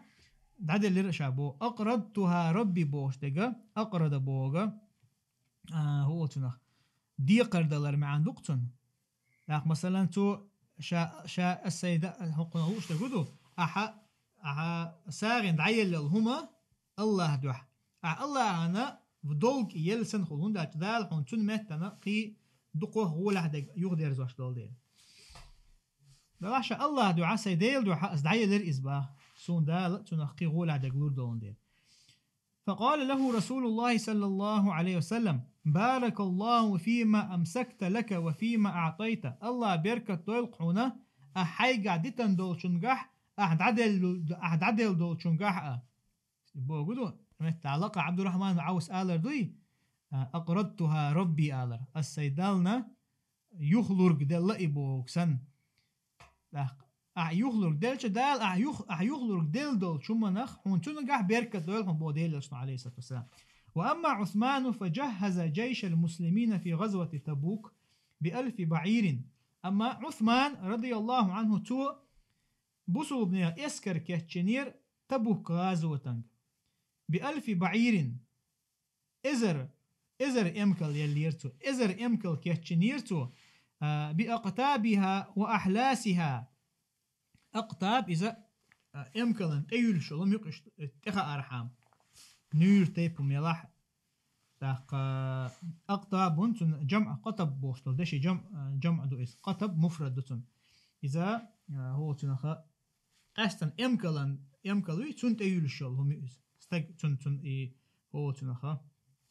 дӀаделлира ша боху. أقرضتها ربي бохуш дерг, акърада боху, а, хӀун олу цунах, декхар далар маьӀна ду-кх цунна. ТӀаккха, масалан, цо ша, ша ас сайн да-, хӀокхунах лууш дерг хӀун ду? Ахьа, ахьа сагӀина дӀаеллал хӀума Аллах дуьхьа. Ахьа Аллахьана в долг елла санна хуьлу, хӀунда аьлча Дала хьуна цуьнан меттана кхин дукха гӀолехь дерг юхадерзош долу дела. Делахь ша Аллах дуьхьа, сайн Делан дуьхьа ас дӀаелира иза бах. Суна Дала цунах кхин гӀолехь дерг лур долун дела. فقال له رسول الله صلى الله عليه وسلم: بارك الله فيما أمسكت لك وفيما أعطيت. Аллах беркат дойла хьуна, ахьа хьайгахь дитина долчунгахь, ахьа дӀаделлу-, ахьа дӀаделла долчунгахь а. Богу ду, метта лакха Ӏабдуррахьман Ӏавс алар дуй, а, أقرضتها ربي алар. Ас сайн Дална юхалург делла и боху сан. ТӀаккха, ахьа юхалург делча Дала, ахьа юх-, ахьа юхалург делла долчу хӀуманах, хьуна цуьнагахь беркат дойла хьуна боху Делан элчано, عليه الصلاة والسلام. وأما عثمان فجهز جيش المسلمين في غزوة تبوك بألف بعير. Амма Ӏусман, رضي الله عنه, цо бусулбанех эскар кечйинера Табук гӀазотанга. بألف بعير. Эзар, эзар эмкал еллера цо. Эзар эмкал кечйинера цо, а, بأقطابها وأحلاسها. Акътаб иза, а, эмкалан тӀеюьллуш йолу муьлххачу тӀехаархьама. Нуьйр тайпа мелахь. ТӀаккха акътабун цунна жамъ къатаб бохуш долу деши жамъ, а, жамъ ду иза. Къатаб муфрад ду цунна. Иза, а, хӀу цунаха Къаьстина эмкалан, эмкал юй, цунна тӀеюьллуш йолу хӀума ю иза. Стаг цунна, цунна и хӀоцунаха.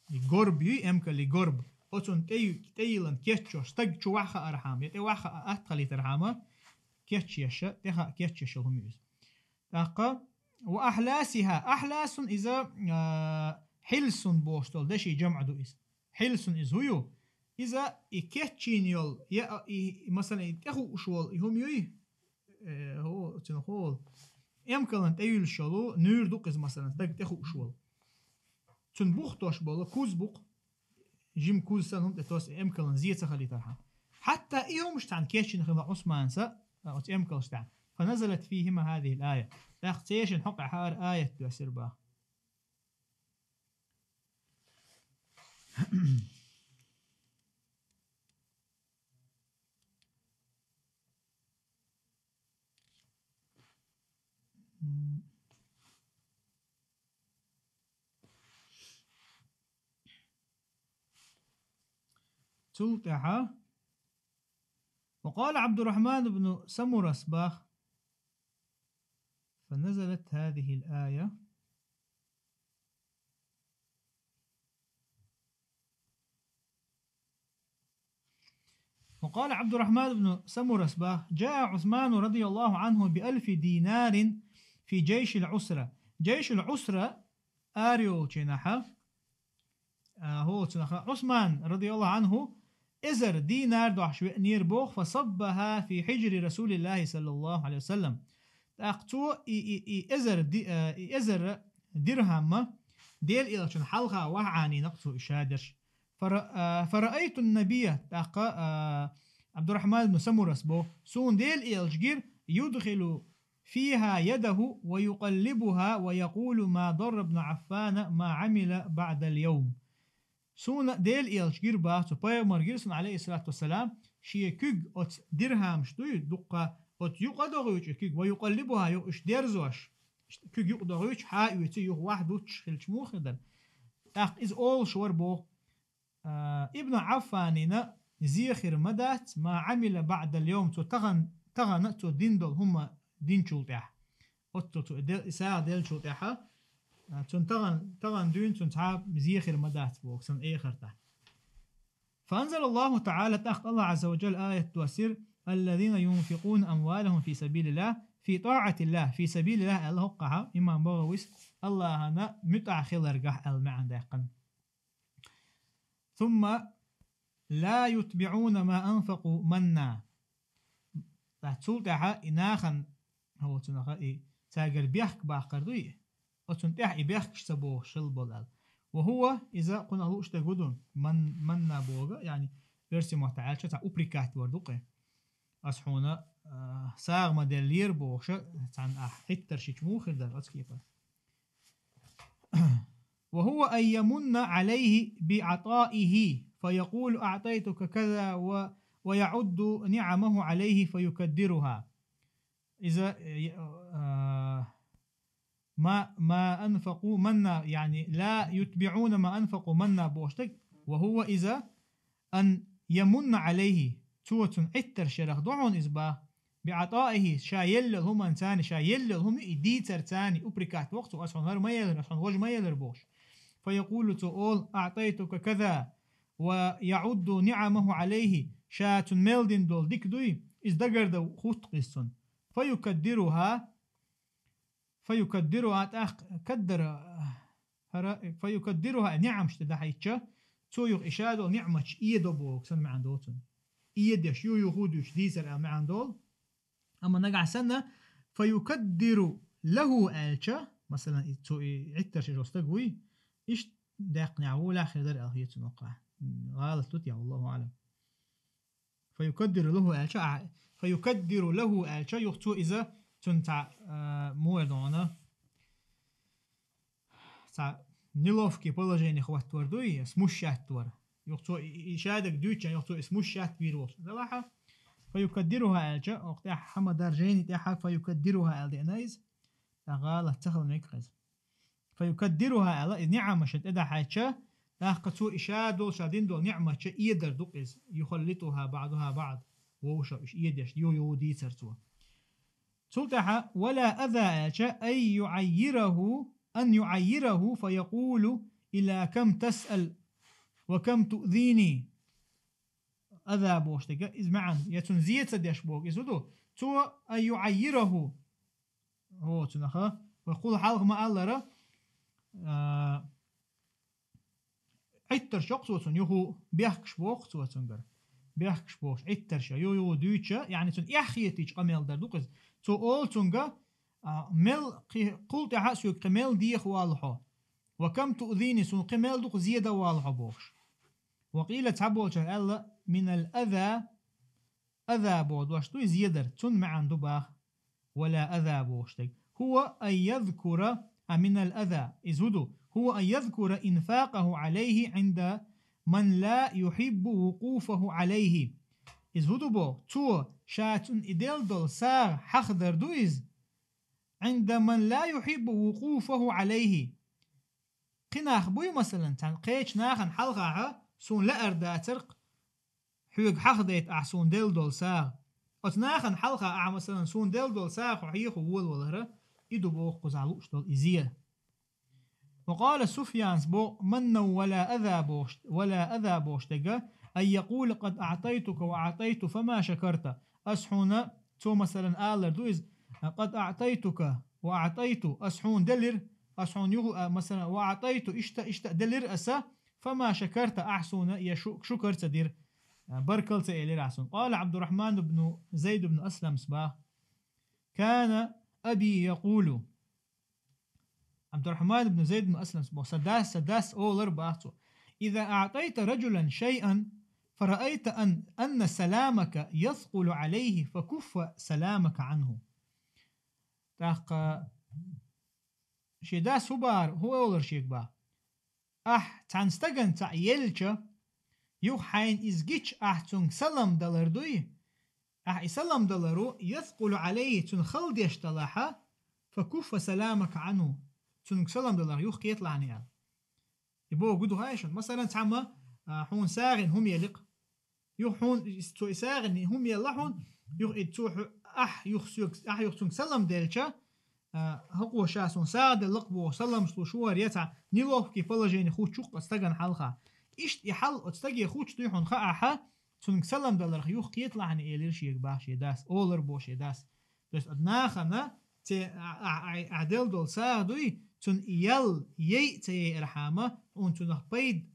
И горб юй, эмкал и горб. Оцунна тӀею-, тӀеюьйлан кеччош, стаг чу ваха архьама, я тӀе ваха атхалийтархьама, кечъеша, тӀеха кечъеш йолу хӀума ю иза. ТӀаккха, ва ахьласиха, ахьласун иза, а, хьилсун бохуш долу деши жамъа ду иза. Хьилсун иза хӀу ю? Иза и кечйина йолу, я и, и, масалан, и тӀехууш волу и хӀума юй? Э, хӀу, цуьнан хӀу волу? Эмкалан тӀеюьллуш йолу нуьйр ду-кх иза, масалан, стаг тӀехууш волу. Цуьнан бух тош болу куз бу-кх, жима куз санна хӀума тӀе тосу эмкалан зе ца хилийтархьама. Хьатта и хӀумаш цхьаьна кечйина хилла Ӏусманца, а, оцу эмкалш тӀехь. Фаназалат фихима хазихил ая. ТӀаккха церан хьокъехь хӀара аят доьссира баха. Цул тӀаьхьа, ва къала Абдуррахман ибн Самурас бах, фаназалат хазихил ая. وقال عبد الرحمن بن سمرة بقى: جاء عثمان رضي الله عنه بألف دينار في جيش العسرة. جيش العسرة арайолчу наха, а, хӀоцу наха Ӏусман, радияллаху анху, эзар динар дохьуш веанера боху, فصبها في حجر رسول الله صلى الله عليه وسلم. ТӀаккха цо и, и, и эзар ди-, а, и эзар дирхьамма Делан элчанна хьалха ваха Ӏанийна-кх цо и шадерш. Фара-, а, фараайту ннабия, тӀаккха, а, Абдуррахман ибн Самурас боху, суна Делан элча гира, юдхилу фиха ядаху ва юкъаллибуха ва якъулу: ма дарра ибн Ӏаффана ма Ӏамила баъдал йовм. Суна Делан элча гира бах цо, пайхамар гира суна, алейхиссалату вассалам, шен куьг оцу дирхьамаш дуй, дуккха оцу юкъа а дохуьйту и куьг, ва юкъаллибуха, юха уьш дерзош, куьг юкъа дохуьйту, хьа а оьцу, юха ваха дуттуш хилча муха хир дара. ТӀаккха иза олуш вара боху, Ибн Ӏаффанина зе хир ма дац, ма Ӏамила баӀдал йовм, цо тахана, тахана цо дина долу хӀума динчул тӀаьхьа. Оццул цо и де-, и сагӀа деллачул тӀаьхьа, а, цунна тахана, тахана дуьйна цунна цхьа а зе хир ма дац боху, сан эхартахь. فأنزل الله تعالى, тӀаккха Аллах Азза ва Джалла аят доссира: «الذين ينفقون أموالهم في سبيل الله، في طاعة الله، في سبيل الله», аьлла хӀокхахьа, имам БагӀавис, Аллахьана муьтӀахь хиларгахь аьлла маьӀна даьккхина. «ثم لا يتبعون ما أنفقوا منا». Цул тӀаьхьа и нахана, хӀо, цунаха и цаьргара бехк баккхар дуй, оцунна тӀехь и бехкаш ца бохуш хила болу аьлла. «وهو», иза кхунах лууш дерг хӀун ду, ман-, манна боху, яъни, оьрсийн маттахь аьлча, цхьа упрекать вар ду кхин. Ас хьуна, а, сагӀа ма деллера бохуша, цхьаьна ахь Ӏиттарш йича муха хир дара оцу кепара. «وهو أن يمن عليه بعطائه فيقول: أعطيتك كذا و-، ويعد نعمه عليه فيكدرها». Иза, э, э, «ما، ما أنفقوا منا», яъни, «لا يتبعون ما أنفقوا منا» бохуш дерг, «وهو», иза, «أن يمن عليه», цо цунна Ӏиттарш ярах ду хьуна иза боху, «بعطائه», ша елла йолу хӀуманца, ша елла йолу хӀума и дийцарца, упрекать воккху цо, ас хьуна хӀара ма елира, ас хьуна важа ма елира бохуш. «فيقول», цо олу: «أعطيتك كذا», «ويعد نعمه عليه», ша цунна мел дина долу дика дуй, иза дагардан хӀутту иза цунна. «فيكدرها», «فيكدرها», тӀаккха каддара, хӀара, «فيكدرها», ниӀмаш тӀе дахьийтча, цо юха и ша долу ниӀматаш эдо боху, сан маьӀна долу цунна. Эдеш, ю-, юха дуьйцуш дийцар аьлла маьӀна долу. Амма нагахь санна, «فيكدر له» аьлча, масалан, и цо и Ӏиттарш йолу стаг вуй, иштта даьккхинехь ву лаьххира дара аьлла хета цунна хӀокхахь. ГӀалат ду те, والله أعلم. «فيكدر له» аьлча, а, «فيكدر له» аьлча, юха цо иза цунна цхьа, а, муха эр ду хьуна, цхьа неловкий положение хӀоттавар дуй, смущать вар. Юха цо и, и, и шадерг дуьйцуча, юха цо и смущать вийр волуш. Делахь, «فيكدرها» аьлча, оха тӀехь хьама даржийна тӀехь «فيكدرها» аьлла деана иза. ТӀаккха гӀалат ца хила мега иза. «فيكدرها» аьлла, и ниӀмашна тӀе дахьийтча, тӀаккха цо и ша долу, ша дина долу ниӀматаш эдар ду иза. «يخلطها بعضها بعض». Вовшах уьш эдеш, ю-, ю-, дийцар цо. Цул тӀаьхьа «ولا أذى» аьлча, «أي يعيره، أن يعيره فيقول: إلى كم تسأل وكم تؤذيني». Аза бохуш дерг, иза маьӀна, я цунна зе ца деш боху, иза хӀун ду? Цо «أن يعيره». ХӀо, цунаха, вай кхул хьалха ма-аллара, а, Ӏиттарш йоккху цо цунна, юха бехкаш боху цо цуьнгара. Бехкаш бохуш, Ӏиттарш, ю-, юха дуьйцуш, яъни цунна эхь хетийча къамел дар ду-кх иза. Цо олу цуьнга, а, мел кхи-, кхул тӀаьхьа соьга кхин мел деха воллу хьо. «وكم تؤذيني», суна кхин мел дукха зе дан воллу хьо бохуш. «وقيل», цхьаболчара аьлла, «من الأذى», аза боху дош дуй, зе дар, цунна маьӀна ду боху. «ولا أذى» бохуш дерг. «هو أن يذكر», а, «من الأذى», иза хӀун ду? «هو أن يذكر إنفاقه عليه عند من لا يحب وقوفه عليه». Иза хӀун ду боху? Цо ша цунна и делла долу сагӀа хьахадар ду иза. «عند من لا يحب وقوفه عليه». Кхин нах буй, масалан, цхьана кхечу нахана хьалхахьа суна лаьара дацара-кх, хьоьга хьахадайта ахь суна делла долу сагӀа. Оцу нахана хьалха ахь, масалан, суна делла долу сагӀа хьо хьеха волавалара, и ду боху кхузахь лууш долу и зе. «وقال سفيان» боху, «من له ولا أذى» бохуш, «ولا أذى» бохуш дерг, «أن يقول: قد أعطيتك وأعطيت فما شكرت». Ас хьуна, цо, масалан, алар ду иза, «قد أعطيتك وأعطيت», ас хьуна делира, ас хьуна юха, а, масалан, «وأعطيت», иштта, иштта делира аса, «فما شكرت», ахь суна я шу-, шукар ца дира, а, баркалла ца элира ахь суна. «قال عبد الرحمن بن زيد بن أسلم» боху, «كان أبي يقول». Абдурахман ибн Зайд ибн Аслам боху, сан дас, сан дас олар боху цо: «إذا أعطيت رجلا شيئا فرأيت أن، أن سلامك يثقل عليه فكف سلامك عنه». ТӀаккха шен дас хӀун боху, хӀун олар шега боху? Ахь цхьана стагана цхьаъ елча, юха хьайна иза гича, ахь цуьнга салам далар дуй? Ахь и салам даларо, «يثقل عليه», цунна хала деш далахьа, «فكف سلامك عنه», цуьнга салам далар юха кхеталахьана аьлла. И боху хӀун ду хаьий шуна? Масалан, цхьамма а, хьуна сагӀина хӀума елла-кх. Юха хьуна, цо и сагӀина хӀума елла хьуна, юха и цо хьу-, ахь юха соьга, ахь юха цунга салам делча, а, хӀокхо ша суна сагӀа делла-кх бохуш, саламаш луш ву хӀара, я цхьа неловкий положени хӀуттуш ву-кх оцу стагана хьалха. Иштта и хьал оцу стаге хӀуттуш дуй хьуна хаа ахьа, цунга салам даларх юха кхеталахьана, элира шега бах шен дас, олар бо шен дас. То есть, ад нахана, цӀе а, а, а, а делла долу сагӀа дуй, цунна и ял, яйа ца яйархьама, хьуна цунах пайда,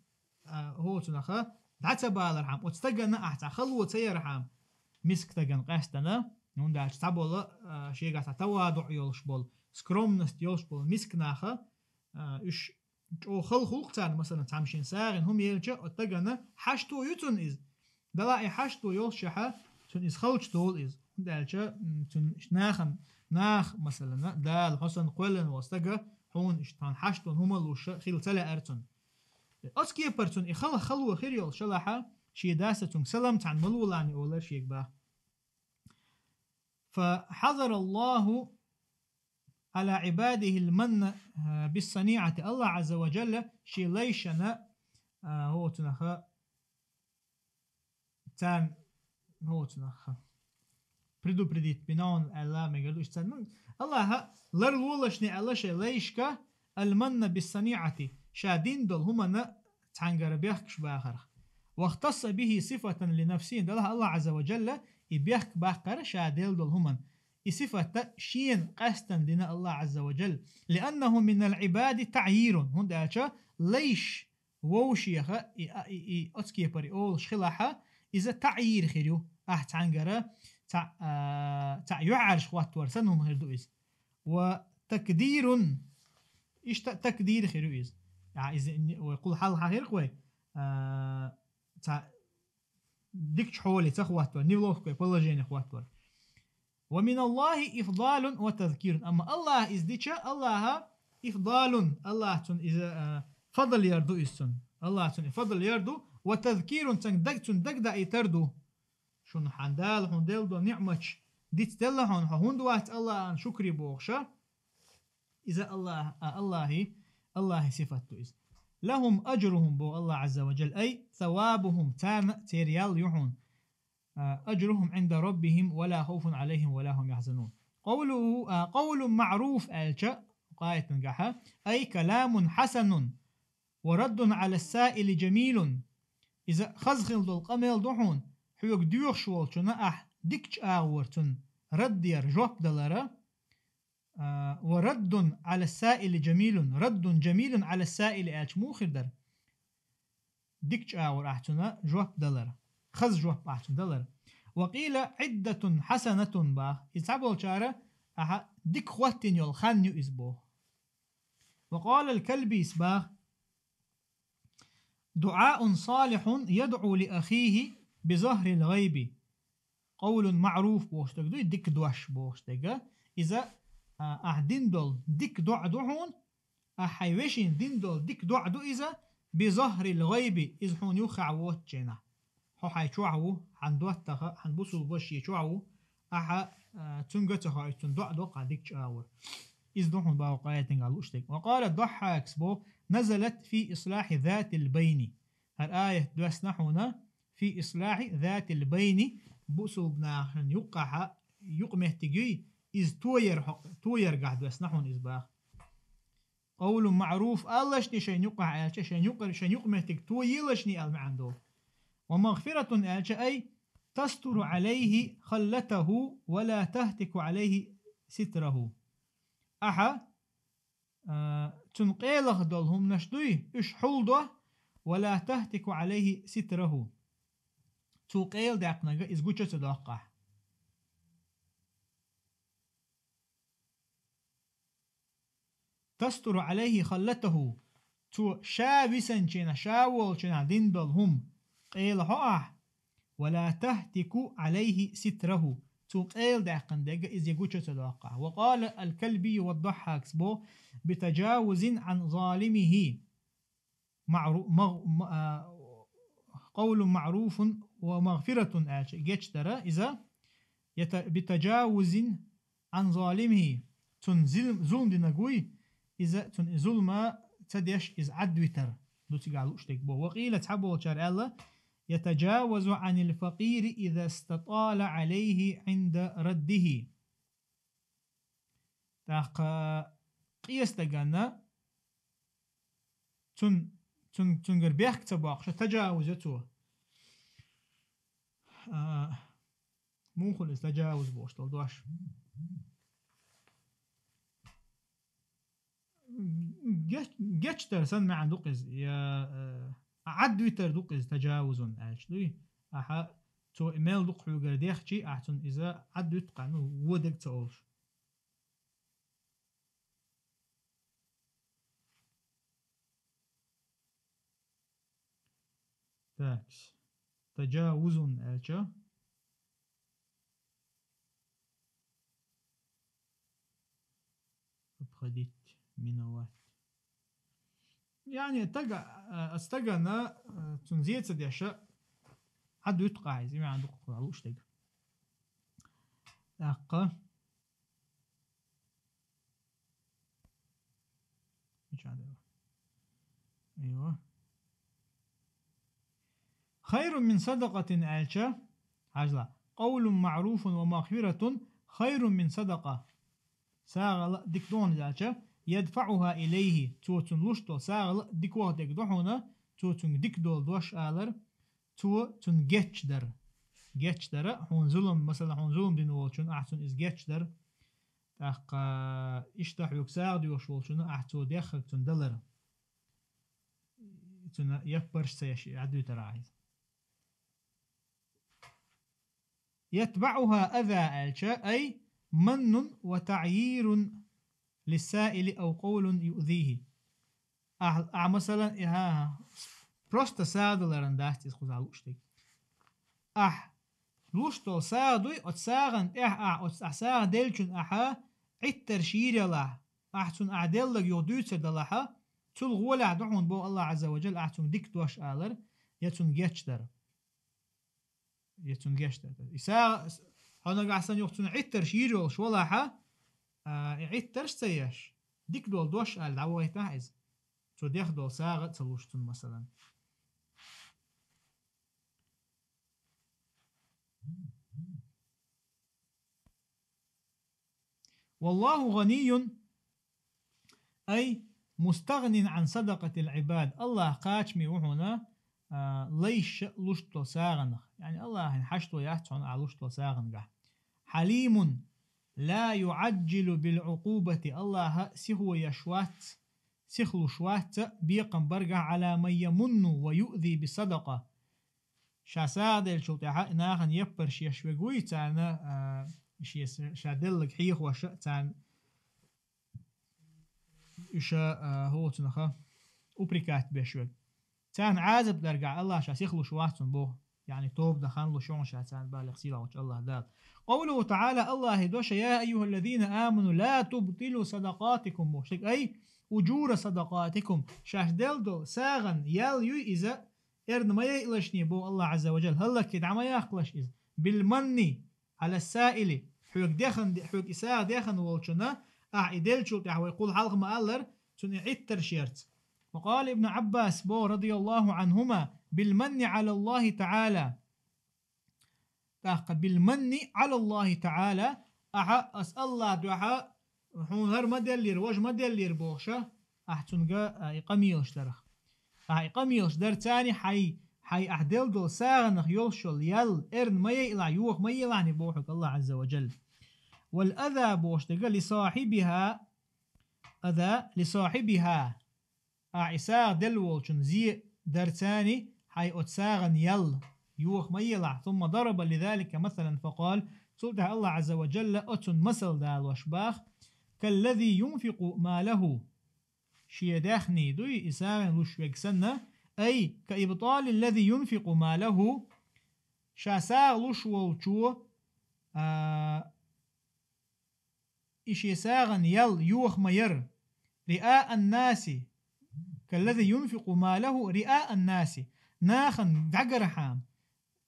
а, хӀо цунаха, дӀа ца балархьама, оцу стагана ахь цхьа хало ца ярхьама, миска стагана къаьстана, хӀунда аьлча цхьаболу, а, шегахь цхьа таваду йолуш болу, скромность йолуш болу миска наха, а, уьш чӀогӀа хала хуьлу-кх царна, масалан, цхьамма шена сагӀина хӀума елча, оцу стагана хьашто ю цунна иза. Далахь и хьашто йолуш шахьа, цунна иза халчу долу иза. ХӀунда аьлча, м, цунна нахана, наха, масалан, Дала хьо санна кхоьллина волу стага, хьуна иштта хьуна хьаштон хӀума луш хила ца лаьара цунна. Оцу кепара цунна и хала хало хир йолуш шалахьа, шен даса цунга салам цхьаьна ма лолахьана олар шега бах. فحظر الله على عباده المن بالصنيعة. Аллах Азза ва Джалла шен лайшана, а, хӀо цунаха, царна, хӀо цунаха, предупредить бина аьлла мегар ду, иштта царна. Аллаха лар лолашне аьлла шен лайшка, المن بالصنيعة, ша дина долу хӀуманна цхьаьнгара бехкаш бахарх. واختص به صفة لنفسه, далахь Аллах Азза ва Джалла и бехк баккхара ша делла долу хӀуманна. И сифатта шена къаьстана дина Аллах Азза ва Джалла. لأنه من العباد تعيير, хӀунда аьлча лайш вовшеха и, а, и, и оцу кепара и олуш хилахьа, иза таъйир хир ю. Ахь цхьаьнгара цхьа, а, цхьа юьхьӀаьржа хӀоттавар санна хӀума хир ду иза. وتكدير, иштта такдир хир ю иза. А, иза ни-, вай кхул хьалха хир-кх вай, а, цхьа дикачу хьоле ца хӀоттавар, неловкое положение хӀоттавар. ومن الله إفضال وتذكير. Амма Аллаха иза дича, Аллаха إفضال, Аллаха цунна иза, а, фадл яр ду иза цунна. Аллаха цунна и фадл яр ду, وتذكير, цунна даг, цунна дагдаийтар ду. Шуна хьан Дала хьуна делла долу ниъматаш дицделла хьуна, хьо хӀунда вац Аллахьан шукри бохуша? Иза Аллах, а, Аллахи, Аллахи сифат ду иза. لهم أجرهم, боху Аллах Азза ва Джалла, أي ثوابهم, царна церан ял ю хьуна. А, أجرهم عند ربهم ولا خوف عليهم ولا هم يحزنون. قوله, а, قول معروف аьлча, къаятангахьа, أي كلام حسن ورد على السائل جميل. Иза хаза хила долу къамел ду хьуна, хьоьга доьхуш волчунна ахь дикачу агӀор цунна рад яр, жоп далара. А, ورد على السائل جميل، رد جميل على السائل аьлча муха хир дара? Дикачу агӀор ахь цунна жоп далар. Хаза жоп ахь цунна далар. وقيل عدة حسنة бах. Иза цхьаболчара ахьа дика хӀоттийна йолу хан ю иза боху. وقال الكلبي бах: دعاء صالح يدعو لأخيه بظهر الغيب. قول معروف бохуш дерг ду, дика дош бохуш дерг. Иза, а, ахь дин долу дика доӀа ду хьуна, ахь хьайн вешин дин долу дика доӀа ду иза, بظهر الغيب, иза хьуна юххехь воцучу хенахь. Хьо хьайн чохь ву, хьан доттагӀа, хьан бусулба ваша шен чохь ву, ахьа, а, цуьнга ца хоуьйту, цунна доӀа до хьан дикачу агӀор. Иза ду хьуна боху къаятангахь луш дерг. وقال الضحاك боху: نزلت في إصلاح ذات البين. ХӀара аят доьссина хьуна في إصلاح ذات البين, бусулба нахана юккъахьа, юкъаметтиг юй, иза тояр хьо-, тояргахь доьссина хьуна иза баха. قول معروف аллашний шайн юккъахь аьлча, шайн юкъа-, шайн юкъаметтиг тоелашний аьлла маьӀна долу. ومغفرة аьлча, أي تستر عليه خلته ولا تهتك عليه ستره. Ахьа, а, цуьнан къелах долу хӀуманаш дуй, уьш хьулдо, ولا تهتك عليه ستره. Цо къела даьккхинарг иза гуча ца доккхахь. تستر عليه خلته. Цо ша висанчийнахь, ша волчийнахь дин долу хӀума къела хьо ахь. ولا تهتك عليه ستره. Цо къела даьккхина дерг иза гуча ца доккхахь. وقال الكلبي والضحاك бо: بتجاوز عن ظالمه. معرو-، مغ-، م-، а, قول معروف ومغفرة аьлча, гечдара иза, يت-، بتجاوز عن ظالمه, цунна зил-, зулм динарг вуй, иза цунна и зулма ца деш, иза Ӏадвитар. ду цигахь луш дерг бо. Ва къийла, цхьаболчара аьлла: «يتجاوز عن الفقير إذا استطال عليه عند رده». ТӀаккха къестаганна цун, цун, цунгара бехк ца боккхуш, тажавуз я цо. А, муха хул иза тажавуз бохуш долу дош? Геч-, гечдар санна маьӀна ду-кх иза, я, э, Ӏад витар ду-кх иза тажавузун аьлча, дуй? Ахьа цо и мел дукха хьоьгара дехчий, ахьа цунна иза Ӏад витта кхаьа, ну, вон дерг ца олуш. Так. Тажавузун аьлча, обходить, миновать. Яъни тага, а, стагана, а, цунна зе ца деш, Ӏад витта кхаьа иза, иман дукха луш дерг. ТӀаккха. Мича дара? Айва. «خير من صدقة» аьлча, хьажал: «قول معروف ومغفرة خير من صدقة». СагӀа ала дика ду хьуна аьлча, «يدفعها إليه», цо цунна луш долу сагӀа ала дика ваха дерг ду хьуна, цо цуьнга дика долу дош алар, цо цунна гечдар. Гечдар, хьуна зулам, масала, хьуна зулам дина волчунна, ахь цунна иза гечдар. ТӀаккха иштта хьоьга сагӀа доьхуш волчунна, ахь цо деххарг цунна далар. Цунна яппарш ца еш, Ӏад витар ахь иза. «يتبعها أذى» аьлча, ай, «من وتعيير للسائل أو قول يؤذيه». Ахь, ахь, масалан, и, хьа, хьа, просто сагӀа даларан дац иза кхузахь луш дерг. Ахь луш долу сагӀа дуй, оцу сагӀан тӀехь ахь, оцу ахь сагӀа деллачун ахьа Ӏиттарш йийр ялахь, ахь цунна ахь деллаг юха дуьйцур далахьа, цул гӀолехь ду хьуна боху Аллах Азза ва Джалла, ахь цунга дика дош алар, я цунна гечдар. Я цунна гечдар. И сагӀа, хьо нагахь санна юха цунна Ӏиттарш йийр йолуш валахьа, а, и Ӏиттарш ца еш, дика долу дош ала дӀавахийтахь иза. Цо дехна долу сагӀа а ца луш цунна, масалан. «والله غني», ай, «مستغن عن صدقة العباد». Аллах кхачаме ву хьуна, а, лайша луш долу сагӀанах. Яъни Аллахьан хьашто яц хьуна ахь луш долу сагӀангахь. «حليم لا يعجل بالعقوبة». Аллаха сихо еш вац, сихлуш вац, бекхам баргахь, «على من يمن ويؤذي بالصدقة». Ша сагӀа деллачул тӀаьхьа нахана яппарш еш верг вуй, царна, а, шен ша деллаг хьехоша, царна уьш, а, хӀоцунаха упрекать беш верг. Царна Ӏазап даргахь Аллах ша сихлуш вац цунна боху. Яъни тоба дан хан луш йогӀу ша царна балех сийлахь волчу Аллах Дала. Къовлуху таӀала, Аллахьи доша: «يا أيها الذين آمنوا لا تبطلوا صدقاتكم», бохуш дерг, ай, «أجور صدقاتكم», шаьш делла долу сагӀан ял юй иза, эрна ма яйалашний, боху Аллах Азза ва Джалла, хӀаллакьхи дӀа ма яккхалаш иза. «بالمن على السائل», хьоьга дехна, хьоьга и сагӀа дехна волчунна, ахь и деллачул тӀаьхьа вай кхул хьалха ма-аллара, цунна и Ӏиттарш ярца. وقال ابن عباس, боху, رضي الله عنهما: «بالمن على الله تعالى». ТӀаккха «بالمن على الله تعالى», ахьа ас Аллах дуьхьа хьуна хӀара ма деллера, важа ма деллера бохуша, ахь цунга, а, и къамелаш дарах. Ахь и къамелаш дарцани хьай, хьай ахь делла долу сагӀанах йолуш йолу ял эрна ма яйалахь, йоха ма елахьни бохург Аллах Азза ва Джалла. «والأذى», бохуш дерг, «لصاحبها», «أذى لصاحبها». Ахь и сагӀа делла волчун зе дарцани, хьай оцу сагӀан ял йоха ма елахь. «ثم ضرب لذلك مثلا فقال», цул тӀаьхьа Аллах Азза ва Джалла оцун масал далош баха: «كالذي ينفق ماله». Шен даьхний дуй, и сагӀина луш верг санна, ай, «كإبطال الذي ينفق ماله», ша сагӀа луш волчо, а, и шен сагӀан ял йоха ма яр. «رئاء الناس», «كالذي ينفق ماله رئاء الناس», нахана дӀагархьама,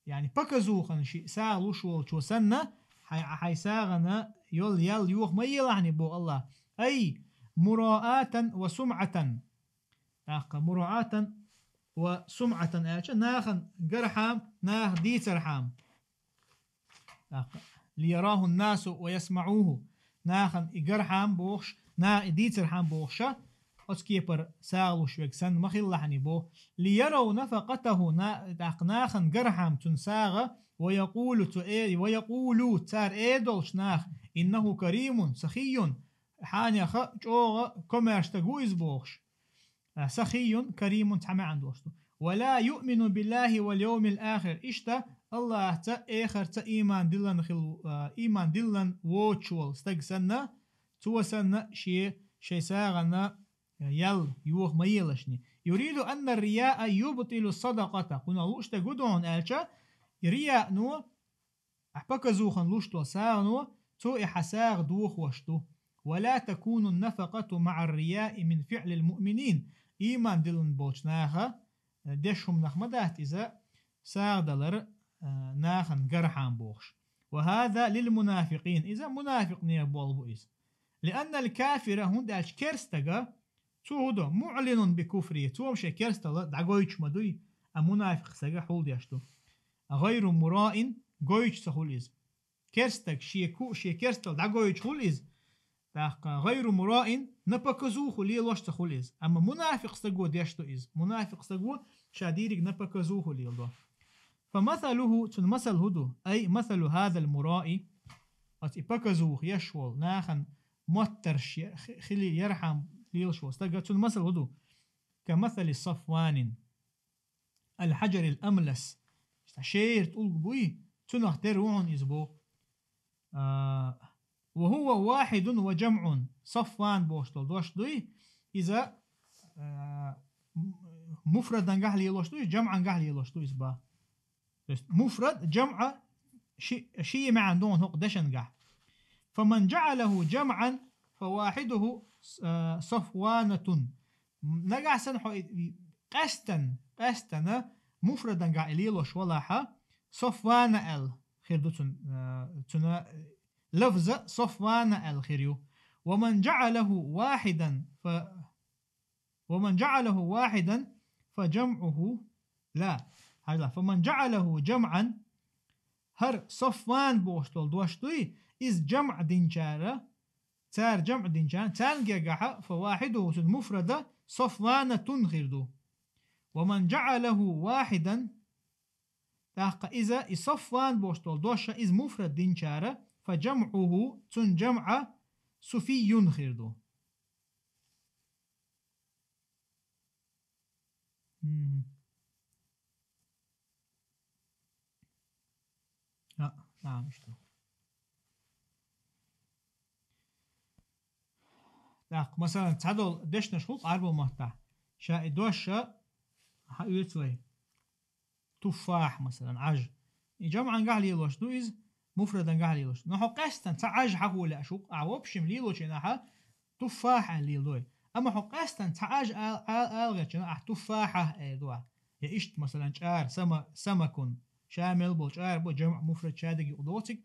яъни показухана ши сагӀа луш волчо санна, хьай, хьай сагӀана йолу ял йоха ма елахьни, боху Аллах. «أي مراءة وسمعة». ТӀаккха «مراءة», وسمعة аьлча, нахана гархьам, наха дийцархьам. ليراه الناس ويسمعوه. Нахана и гархьам бохуш, наха и дийцархьам бохуша, оцу кепара сагӀа луш верг санна ма хилла хьуна бо. ليروا نفقته, на-, тӀаккха нахана гархьам цуьнан сагӀа, ويقول цу э-, ويقولوا цара эр долуш наха, إنه كريم سخي, хьенеха чӀогӀа комаьрша стаг ву иза бохуш. А, سخي كريم цхьа маьӀна долуш ду. ولا يؤمن بالله واليوم الآخر. Иштта Аллахьца, эхарца ийман диллина хила, а, ийман диллина воцуш волу стаг санна, цо санна шен, шайн сагӀана ял йоха ма елашни. يريد أن الرياء يبطل الصدقة. Кхунах лууш стаг ву дуьхьал аьлча, рияъно Ахь показухан луш долу сагӀано, цо и хьан сагӀа дохош ду. ولا تكون النفقة مع الرياء من فعل المؤمنين. Ийман диллина болчу наха, э, деш хӀуманах ма дац иза, сагӀа далар, э, нахана гархьам бохуш. وهذا للمنافقين. Иза мунафикъ нехан болу бу иза. لأن الكافر, хӀунда аьлча керстага, цо хӀун до, معلن بكفره, цо-м шен керсталла дӀагойтуш ма дуй, а мунафикъ стага хьулдеш ду. غير مراء, гойтуш ца хуьлу иза. Керстаг шен ку-, шен керсталла дӀагойтуш хуьлу иза. ТӀаккха غير مراء, на показуху лелош ца хуьлу иза. Амма мунафикъ стаго деш ду иза. Мунафикъ стаго ша дийриг на показуху леладо. فمثله, цуьнан масал хӀун ду? أي مثل هذا المراء, оцу и показуха еш волу, нахана моттарш е-, хи-, хили ярхьам лелаш волу стага, цуьнан масал хӀун ду? كمثل صفوان الحجر الأملس. Шера тӀулг буй, цунах тера ву хьуна иза боху. А, وهو واحد وجمع. Сафван бохуш долу дош дуй, иза, а, м-, муфрадангахь лелош дуй, жамъангахь лелош дуй иза боху. То есть муфрад, жамъа ши-, ши маьӀна ду хӀокху дешангахь. فمن جعله جمعا فواحده, а, صفوانة. Нагахь санна хьо и, и къаьстан, къаьстана муфрадангахь и лелош валахьа, Софвана аьлла хир ду цун-, а, цуьнан лафза Софвана аьлла хир ю. ومن جعله واحدا ف-, ومن جعله واحدا فجمعه لا. Хьажал, فمن جعله جمعا, хӀара Софван бохуш долу дош дуй, иза жамъ динчара, цара жамъ динчара, царна гергахьа, فواحده, цуьнан муфрада Софванатун хир ду. ومن جعله واحدا, тӀаккха иза, и Софван бохуш долу доша, иза муфрад динчара, فجمعه, цуьнан жамъа Суфийюн хир ду. Мгм. А, наам, иштта. ТӀаккха, масалан, цхьадолу дешнаш хуьлу Ӏарбо маттахь. Ша и дош ша хьан оьцу вай? Туффахь, масалан, Ӏаж. И жамъангахь лелош ду иза, муфрадангахь лелош. Но хьо къаьстан цхьа Ӏаж хьахо лаьаш ву, ахь в общем лелочу хенахьа туффахь аьлла леладой. Амма хьо къаьстан цхьа Ӏаж ал-, ал-, ала гӀертачу хенахь ахь туффахьа эр ду ахь. Я иштта, масалан, чӀара, сама-, самакун. Ша мел болу чӀара бу, жамъ муфрад шадерг юкъа доцург.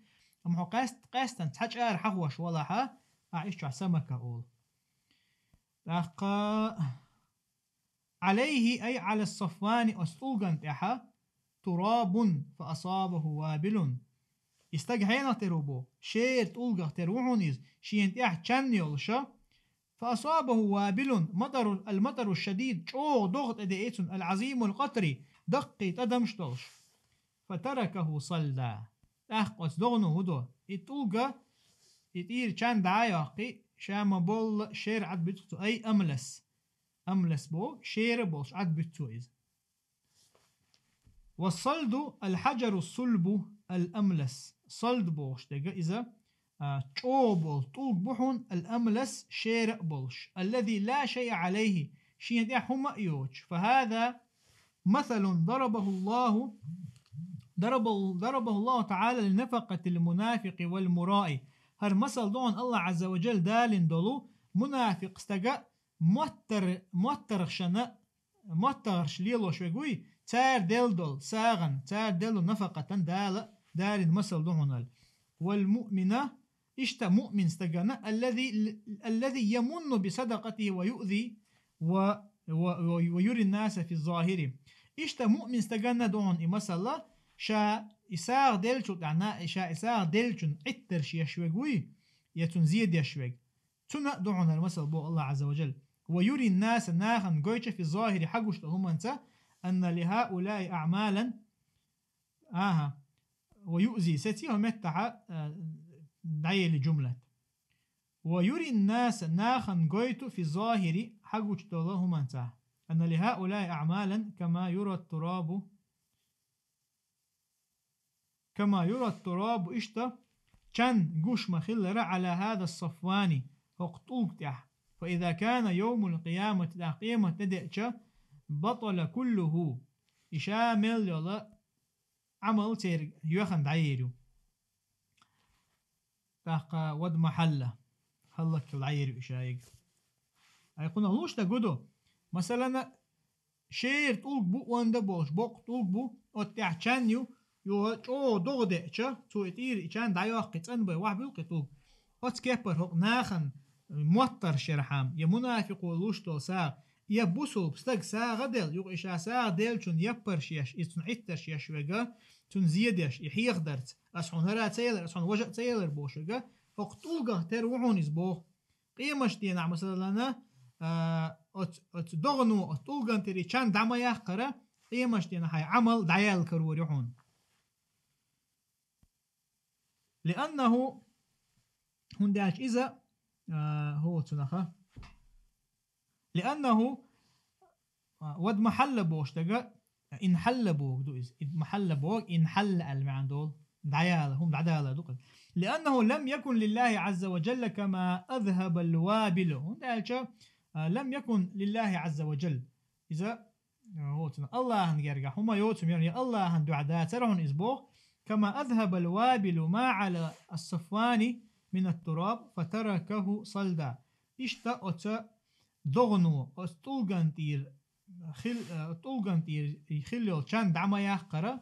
Амма хьо къаьст-, къаьстан цхьа чӀара хьахош валахьа, ахь иштта чохь самака олу. ТӀаккха عليه أي على الصفوان, оцу тӀулган тӀехьа, تراب فأصابه وابل. И стаг хьенах тера ву бу? Шера тӀулгах тера ву хьуна иза, шена тӀехь чан йолуша. فأصابه وابل, مطر, المطر الشديد, чӀогӀа догӀа тӀедеи цунна, العظيم القطر, даккхий тӀадамаш долуш. فتركه صلدا. ТӀаккха оцу догӀано хӀун до? И тӀулга, и тӀера чан дӀа а йоккхий, ша ма болла шера Ӏад буьту цо, أي أملس. Амлас боху, шера болуш Ӏад буьту цо иза. والصلد الحجر الصلب الأملس. Салд бохуш дерг иза, а, чӀогӀа болу тӀулг бу хьуна, الأملس, шера а болуш. الذي لا شيء عليه, шена тӀехь хӀума а йоцуш. فهذا مثل ضربه الله، ضرب، ضربه الله تعالى لنفقة المنافق والمراء. ХӀара масал ду хьуна АллахӀ Ӏазза ва Джалла далийна долу мунафикъ стага моттар-, моттаргӀашна, моттаргӀаш лелош верг вуй, цара делла долу сагӀан, цара делла нафакъатан Дала далийна масал ду хьуна. والمؤمن, иштта муъмин стагана, الذي، الذي يمن بصدقته ويؤذي، ва ويري الناس في الظاهر. Иштта муъмин стаганна ду хьуна и масала, ша и сагӀа делчул тӀаьхьа, ша и сагӀа делчун Ӏиттарш еш вег вуй, я цун зе деш вег. Цунна ду хьуна хӀара масал боху Аллах Азза ва Джалла. ويري الناس, нахана гойту في الظاهر, хьагуш долу хӀуманца, أن لهؤلاء أعمالا, аха, ويؤذي, сеций хӀо меттахьа, а, дӀаели жумлат. ويري الناس, нахана гойту في الظاهر, хьагуш долу хӀуманца, أن لهؤلاء أعمالا كما يرى التراب كما يرى التراب, иштта чан гуш ма-хиллара, على هذا الصفوان, хӀокху тӀулга тӀехь. فإذا كان يوم القيامة, тӀаккха къемат де деъча, بطل كله, и ша мел йолу Ӏамал церан йоьхна дӀаер ю. ТӀаккха واضمحل, хӀаллакьхилла дӀаер ю и шайга. Ай кхунах луш дан гу ду. Масалана, шера тӀулг бу, онда болуш боккха тӀулг бу, оцу тӀехь чан ю, юха чӀогӀа догӀа деъча, цо и тӀера и чан дӀайоккхий, цӀанбай вахь буьллу кхин тӀулг. Оцу кеппара хӀокху нахана моттарш ярхьама, я мунафикъо луш долу сагӀа, я бусулба стаг сагӀа дел, юха и ша сагӀа делчун яппарш еш, иза цунна Ӏиттарш еш вега, цунна зе деш, и хьехадарца, ас хьуна хӀара ца елар, ас хьуна важа а ца елар бохуш вега, хӀокху тӀулгах тера ву хьуна иза боху. Къемаш денахь, масалана, а, оцу, оцу догӀано, оцу тӀулган тӀера чан дӀа ма яккхара, къемаш денахь хьайн Ӏамал дӀаяьлла карор ю хьуна. لأنه, хӀунда аьлча иза, а, хӀо цунаха. لأنه, а, واضمحل бохуш дага, انحل боху ду иза. اضمحل боху, انحل аьлла маьӀна долу. ДӀаяла, хӀума дӀадала ду-кх. لأنه لم يكن لله عز وجل كما أذهب الوابل. ХӀунда аьлча, а, لم يكن لله عز وجل. Иза, а, хӀо цунаха, Аллахьан гергахь хӀума йоцу мер, я Аллахьан дуьхьа дацара хьуна иза боху. كما أذهب الوابل ما على الصفوان من التراب فتركه صلدا. Иштта оцу догӀано, оцу тӀулган тӀера хил-, а, тӀулган тӀера хилла йолу чан дӀа ма яккхара,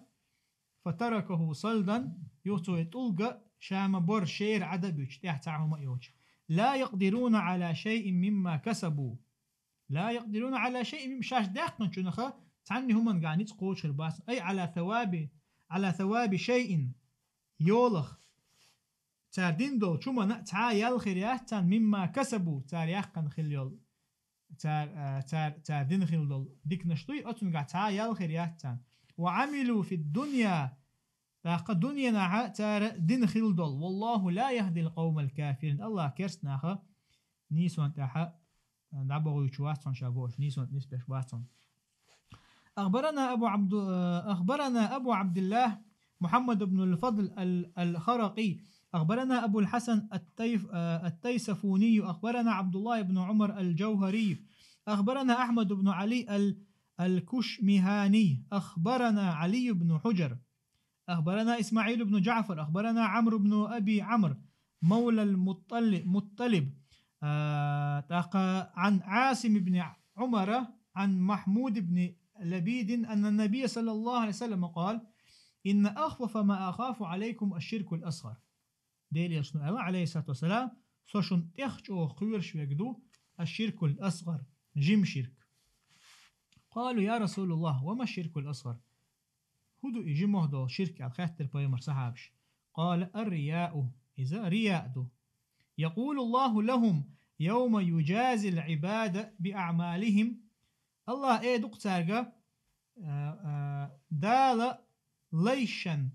فتركه صلدا, юха цо и тӀулга ша ма-барра шера Ӏада а буьтуш, тӀехь цхьа хӀума а йоцуш. لا يقدرون على شيء مما كسبوا. لا يقدرون على شيء مما, шаьш даьккхинчунаха цхьанна хӀуманга ницкъ кхочур бац. أي على ثواب, على ثواب شيء, йолах. Цара дина долчу хӀуманна цхьа а ял хир яц царна, مما كسبوا, цара яьккхина хилла йолу, цара, а, цара, цара дина хилла долу диканаш дуй, оцуьнгахь цхьа а ял хир яц царна. وعملوا في الدنيا, тӀаккха дуьненахьа цара дина хилла долу. والله لا يهدي القوم الكافرين. Аллах керста наха нийсонна тӀехь дӀабохуьйтуш вац цунна ша бохуш, нийсонна нисбеш вац цунна. أخبرنا أبو عبد، أخبرنا أبو عبد الله محمد بن الفضل ال-، الخرقي. أخبرنا أبو الحسن التيف-، التيسفوني. أخبرنا عبد الله بن عمر الجوهري. أخبرنا أحمد بن علي ال-، الكشمهاني. أخبرنا علي بن حجر. أخبرنا إسماعيل بن جعفر، أخبرنا عمرو بن أبي عمرو، مولى المطلب، مطلب، آه، تاقا عن عاصم بن عمر، عن محمود بن لبيد، أن النبي صلى الله عليه وسلم قال: إن أخوف ما أخاف عليكم الشرك الأصغر. Делан элчано аьлла, алейхиссалату вассалам, со шун тӀех чӀогӀа кхоьруш верг ду, الشرك الأصغر, жима ширк. قالوا: يا رسول الله، وما الشرك الأصغر؟ ХӀун ду и жимах долу ширк аьлла хаьттира пайхамар сахьабаш. قال: الرياء. Иза рияъ ду. يقول الله لهم يوم يجازي العباد بأعمالهم. Аллах э ду-кх цаьрга, а, а, Дала лайшан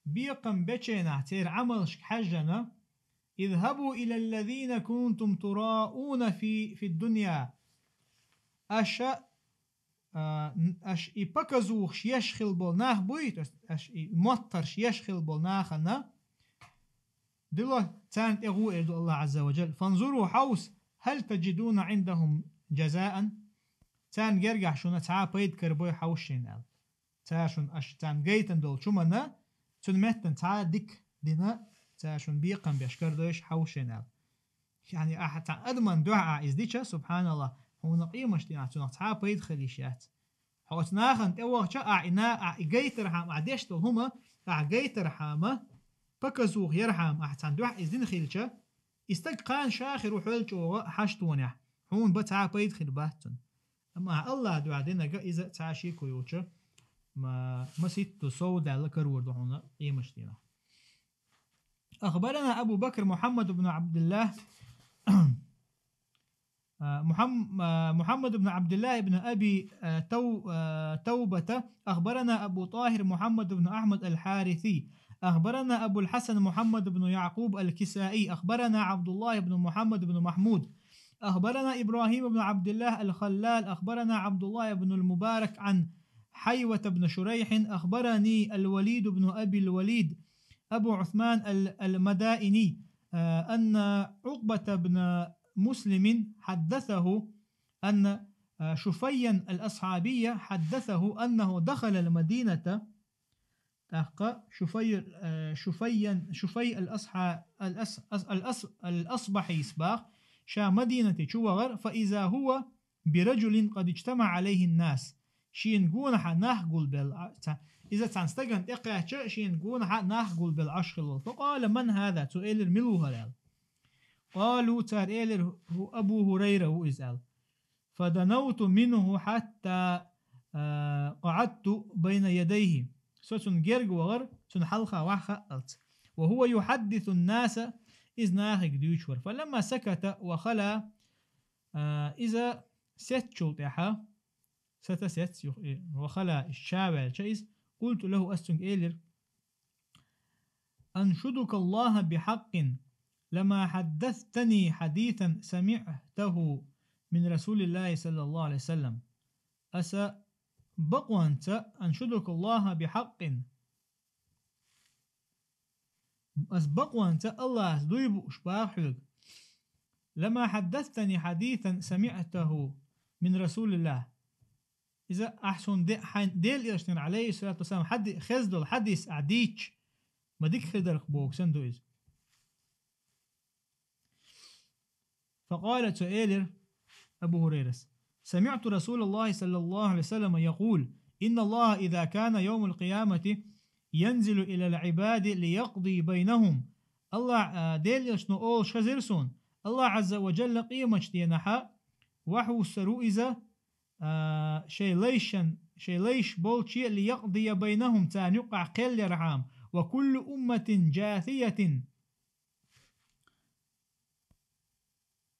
бекхам беченахь церан Ӏамалшка хьаьжжана: اذهبوا إلى الذين كنتم تراءون في، في الدنيا. Аша а, н-, аш и показухаш еш хила болу нах буй, то есть аш и моттарш еш хила болу нахана, дило царна тӀе гӀо эр ду Аллах Азза ва Джалла. فانظروا, хьовса, هل تجدون عندهم جزاء؟ Царна гергахь шуна цхьа а пайда карабой хьовса шайна аьлла. Цара шуна аш царна гайтина долчу хӀуманна, цуьнан меттана цхьа а дика дина, цара шуна бекхам беш карадойш хьовса шайна аьлла. Яъни, ахьа цхьа адаман дуьхьа ахьа иза дича, субханаллах, хьуна къемаш дийнахь цунах цхьа а пайда хила йиш яц. Хьо оцу нахана тӀе вахча, ахьа и на-, ахьа и гайтархьама, ахьа деш долу хӀума, ахьа гайтархьама, показуха ярхьама, ахьа цхьана дуьхьа иза дина хилча, и стаг кхана ша хир ву хьол чӀогӀа хьаштонехь, хьуна бан цхьа а пайда хир бац цунна. Амма Аллахь дуьхьа динарг иза цхьа шеко йоцуш ма-, масийтта сов даьлла карор ду хьуна къематдийнахь. أخبرنا أبو بكر محمد بن عبد الله، آه، محم-، آه، محمد بن عبد الله بن أبي، آه، تو-، آه، توبة. أخبرنا أبو طاهر محمد بن أحمد الحارثي. أخبرنا أبو الحسن محمد بن يعقوب الكسائي. أخبرنا عبد الله بن محمد بن محمود. أخبرنا إبراهيم بن عبد الله الخلال. أخبرنا عبد الله بن المبارك عن حيوة بن شريح. أخبرني الوليد بن أبي الوليد أبو عثمان ال-، المدائني، آه، أن عقبة بن مسلم حدثه أن، آه، شفيا الأصحابي حدثه أنه دخل المدينة. تحقى شفي، آه، شفيا، شفي الأصح-، الأص-، الأص-، الأصبحي صباح شا مدينة شوغر، فإذا هو برجل قد اجتمع عليه الناس. Шен гонахьа нах гулбел, а, ца-, иза цхьан стагана тӀекхаьчча, шен гонахьа нах гулбел Ӏаш хилла. فقال: من هذا؟ Цо элира: мила ву хӀара? قالوا, цара элира: هو أبو هريرة ву иза аьлла. فدنوت منه حتى، آه، قعدت بين يديه. Со цунна герга вахара, цунна хьалха ваха хаалц. وهو يحدث الناس, иза нахага дуьйцуш вара. فلما سكت وخلا, а, иза сецчул тӀаьхьа, сата сец, юх-, э, وخلا, ша ваьлча иза, قلت له, ас цунга элира: أنشدك الله بحق، لما حدثتني حديثا سمعته من رسول الله صلى الله عليه وسلم. Аса бакъонца, أنشدك الله بحق, ас бакъонца Аллахьца дуй бууш баха хьоьга. لما حدثتني حديثا سمعته من رسول الله. Иза ахь суна де-, хьайн Делан Элчанера, عليه الصلاة والسلام, хьади-, хезна долу хьадис ахь дийцча, ма дика хир дара боху санна ду иза. فقال, цо элира, Абу Хурайрас: سمعت رسول الله صلى الله عليه وسلم يقول: إن الله إذا كان يوم القيامة ينزل إلى العباد ليقضي بينهم. Аллахь, а, Делан Элчано олуш хезира суна: Аллахь Азза ва Джалла къематдийнахьа вахьуссур ву иза, а, шайн лайшан, шайн лайш болче, ليقضي بينهم, царна юккъахь кхел ярхьама, وكل أمة جاثية,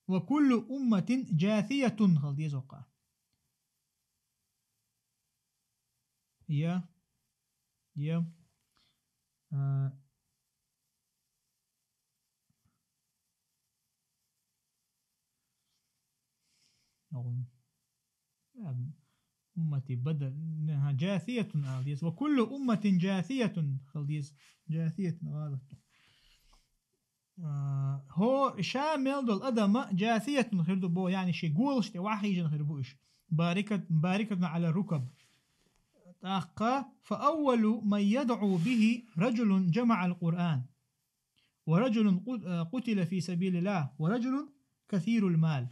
وكل أمة جاثية хила деза воккха. Я, я, а, أمتي بدل, ها, جاثية ала деза. وكل أمة جاثية хила деза. جاثية гӀалат. А, хӀо, ша мел долу адам جاثية хир ду боху, яъни шен голаш тӀе вахьийжина хир бу уьш. باركة, باركة على الركب. ТӀаккха, فأول من يدعو به رجل جمع القرآن. ورجل قت-، قتل في سبيل الله، ورجل كثير المال.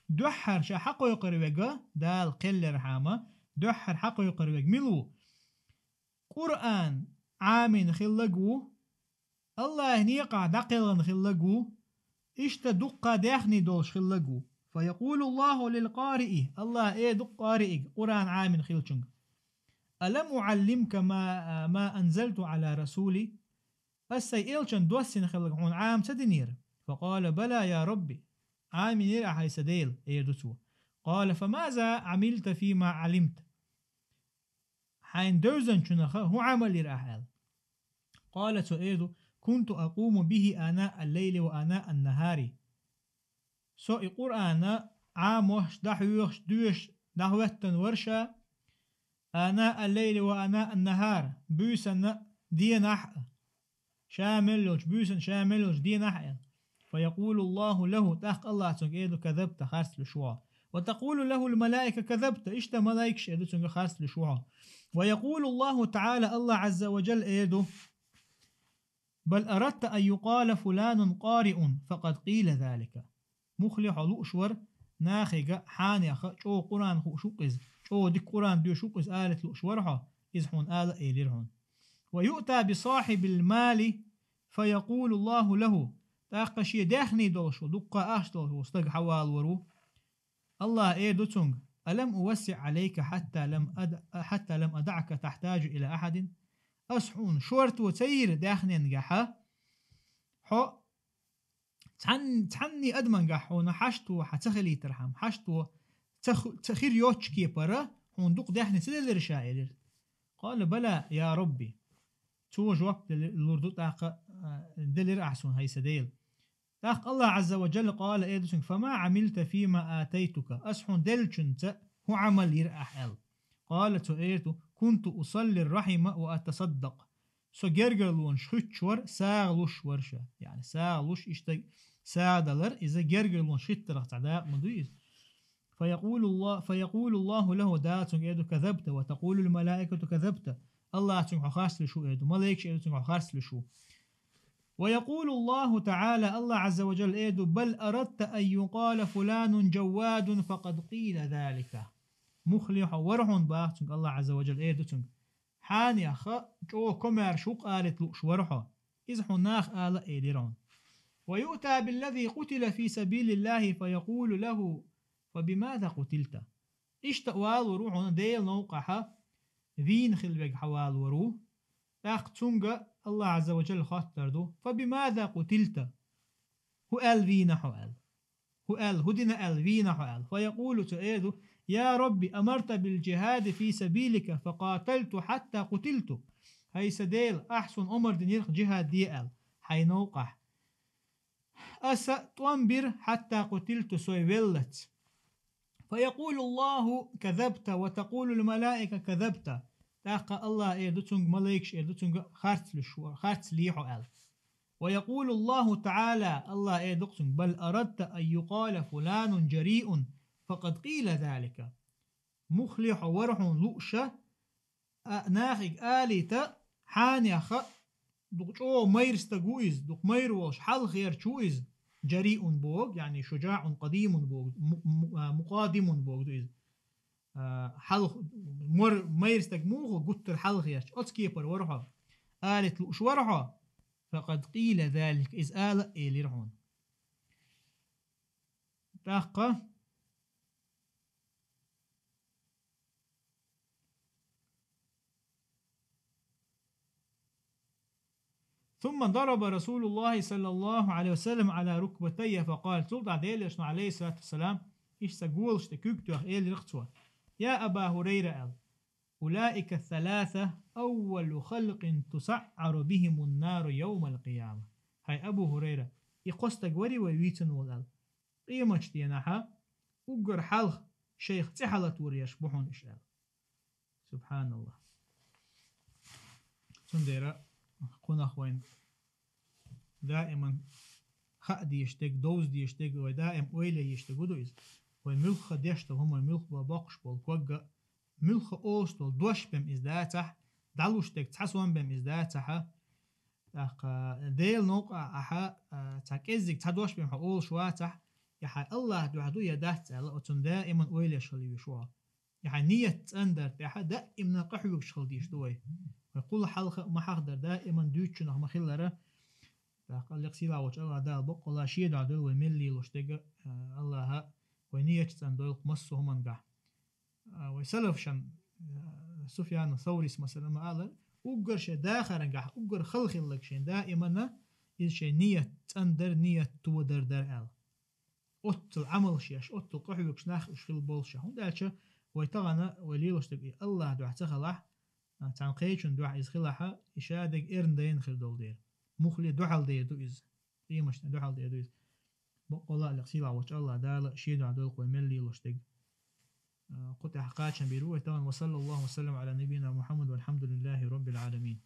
Дуьххьара ша хьакхойкхур верг, Дала кхел ярхьама, дуьххьара хьакхойкхур верг мила ву? Къуръан Ӏамийна хилларг ву, Аллахьан некъахь дӀакхелхина хилларг ву, иштта дуккха даьхни долуш хилларг ву. فيقول الله للقارئ, Аллахь эр ду къариъига, Къуръан Ӏамийна хиллачунга: ألم أعلمك ما، ما أنزلت على رسولي؟ Ас сайн элчанна доссийна хилларг хьуна Ӏама ца динера? فقال: بلى يا رب. Ӏамийнера ахь, хӀай сан Дела, эр ду цо. قال: فماذا عملت فيما علمت؟ Хьайна девзинчух хӀун Ӏамал йира ахь аьлла. قال, цо эр ду: كنت أقوم به آناء الليل وآناء النهار. Со и Къуръан Ӏамош, дӀахьоьхуш, доьшуш, дӀахӀоьттина вара ша, آناء الليل وآناء النهار, буьйсанна а, денахь а. Ша мел йолчу буьйсанна, ша мел йолчу денахь а аьлла. فيقول الله له, тӀаккха Аллахь цуьнга эр ду: كذبت, харц луьйш ву хьо. وتقول له الملائكة: كذبت, иштта малайкаш эр ду цуьнга: харц луьйш ву хьо. ويقول الله تعالى, Аллахь Азза ва Джалла эр ду: بل أردت أن يقال فلان قارئ فقد قيل ذلك. Муххале хьо лууш вара, нахе а, хьанех а чӀогӀа Къуръан хууш ву-кх иза, чӀогӀа дика Къуръан доьшуш ву-кх иза алийта лууш вара хьо, иза хьуна ала а элира хьуна. ويؤتى بصاحب المال فيقول الله له, тӀаккха шен даьхни долуш ву, дуккха ахча долуш ву стаг хьавалор ву. Аллахь эр ду цуьнга: ألم أوسع عليك حتى لم أد... حتى لم أدعك تحتاج إلى أحد؟ Ас хьуна шорто ца йира даьхненгахьа, хьо цхьан-, цхьанний адамангахь хьуна хьашто хьа ца хилийтархьама, хьашто ца ху-, ца хир йоцчу кепара хьуна дукха даьхни ца делира ша, элира. قال: بلى يا رب. Цо жоп дели-, лур ду тӀаккха, а, делира ахь суна, хӀай сан Дела. ТӀаккха Аллахь Ӏазза ва Джалла قال, эр ду цуьнга: فما عملت فيما آتيتك؟ Ас хьуна деллачуьнца хӀун Ӏамал йира ахь, аьлла. قال, цо эр ду: كنت أصل الرحم وأتصدق. Со гергарлонаш хӀуьттуш вара, сагӀа луш вара ша. Яъни сагӀа луш, иштта сагӀа далар, иза гергарлонаш хӀиттарах цхьа дакъа ма дуй иза. فيقول الله، فيقول الله له, Дала цуьнга эр ду: كذبت، وتقول الملائكة كذبت. Аллахь цуьнга хьо харц луш ву, эр ду. Малайкаш эр ду цуьнга: хьо харц луш ву. ويقول الله تعالى, Аллахь Ӏазза ва Джалла эр ду: بل أردت أن يقال فلان جواد فقد قيل ذلك. Муххале хьо вара хьуна, бах цуьнга, Аллахь Ӏазза ва Джалла эр ду цуьнга. Хьанеха чӀогӀа комаьрша ву-кх алийта лууш вара хьо. Иза хьуна наха ала а элира хьуна. ويؤتى بالذي قتل في سبيل الله فيقول له: فبماذا قتلت؟ Иштта а валор ву хьуна Делан новкъахьа вийна хилла верг хьавалор ву. ТӀаккха цуьнга Аллахь Ӏазза ва Джалла хоттур ду: فبماذا قتلت؟ ХӀун аьлла вийна хьо, аьлла. ХӀун аьлла, хӀун дина аьлла вийна хьо, аьлла. فيقول, цо эр ду: يا رب، أمرت بالجهاد في سبيلك فقاتلت حتى قتلت. ХӀай сан Дела, ахь суна омра динарх джихӀад де аьлла хьайн новкъахь. Аса тӀом бира, حتى قتلت, со веллалц. فيقول الله: كذبت، وتقول الملائكة: كذبت. ТӀаккха Аллахь эр ду цуьнга, малайкаш эр ду цуьнга: харц луш ву, харц лий хьо, аьлла. ويقول الله تعالى, Аллахь эр ду-кх цуьнга: بل أردت أن يقال فلان جريء فقد قيل ذلك. Муххале хьо вара хьуна лууш, а, нахе алийта, хьанеха дукха чӀогӀа майра стаг ву иза, дукха майра волуш, хьалхарча ву иза. جريء боху, яъни شجاع قديم боху, му-, му-, а, مقادم боху ду иза. А, хьалха, мор-, майра стаг муха гуттар хьалхарча, оцу кепара вара хьо, алийта лууш вара хьо. فقد قيل ذلك, иза ала а элира хьуна. ТӀаккха ثم ضرب رسول الله صلى الله عليه وسلم على ركبتيه فقال, цул тӀаьхьа Делан Элчано, عليه الصلاة والسلام, иштта цхьа голаш тӀе куьг тоьхна, элира-кх цо: يا أبا هريرة, аьлла, أولئك الثلاثة أول خلق تسعر بهم النار يوم القيامة. ХӀай Абу ХӀурайра, и кхо стаг варий вай вийцина волу, аьлла. Къематдийнахьа уггар хьалха шайх цӀе хьалатор ерш бу хьуна уьш, аьлла. СубхьаналлахӀ. Цундела кхунах вайн даиман хаа дезаш дерг, довза дезаш дерг, вай даим ойла еш дерг хӀун ду иза? Вай муьлхха деш долу хӀума, вай муьлхха боккхуш болу ког а, муьлхха олуш долу дош бен иза дацахь, дӀалуш дерг цхьа сом бен иза дацахьа, тӀаккха Делан новкъа ахьа, а, цхьа кӀеззиг цхьа дош бен хьо олуш вацахь, я хьайн Аллахь дуьхьа ду, я дац аьлла, оцунна даиман ойла еш хила везаш ву хьо. И хьайн ният цӀандар тӀехьа даимна къахьоьгуш хила дезаш ду вай. Вай кхул хьалха а ма хьахдар, даиман дуьйцучунах ма хиллара. ТӀаккха лекха сийлахь волчу Аллахь Дала баккъалла шен дуьхьа дойла вай мел лелош дерг а, Аллахьа вай нияташ цӀандойла массо а хӀумангахь. А, вай салафашна, а, Суфьяну Саурис, масала, ма аллара, уггар шайн дахарангахь, уггар хала хилларг шайн даимана, иза шайн ният цӀандар, ният тодар дара аьлла. Оццул Ӏамалш еш, оццул къахьоьгуш нах уьш хила болуш. ХӀунда аьлча вай тахана, вай лелош дерг и Аллахь дуьхьа ца хилахь, а, цхьана кхечун дуьхьа иза хилахьа, и ша дерг эрна дайна хир долу дела. Муххале дуьхьал дер ду иза. Къематдийнахь дуьхьал дер ду иза. Баккъалла а лекха сийлахь волчу Аллахь Дала шен дуьхьа дойла вай мел лелош дерг. А, кху тӀехь кхачам бийр бу вай тахана. وصلى الله وسلم على نبينا محمد والحمد لله رب العالمين.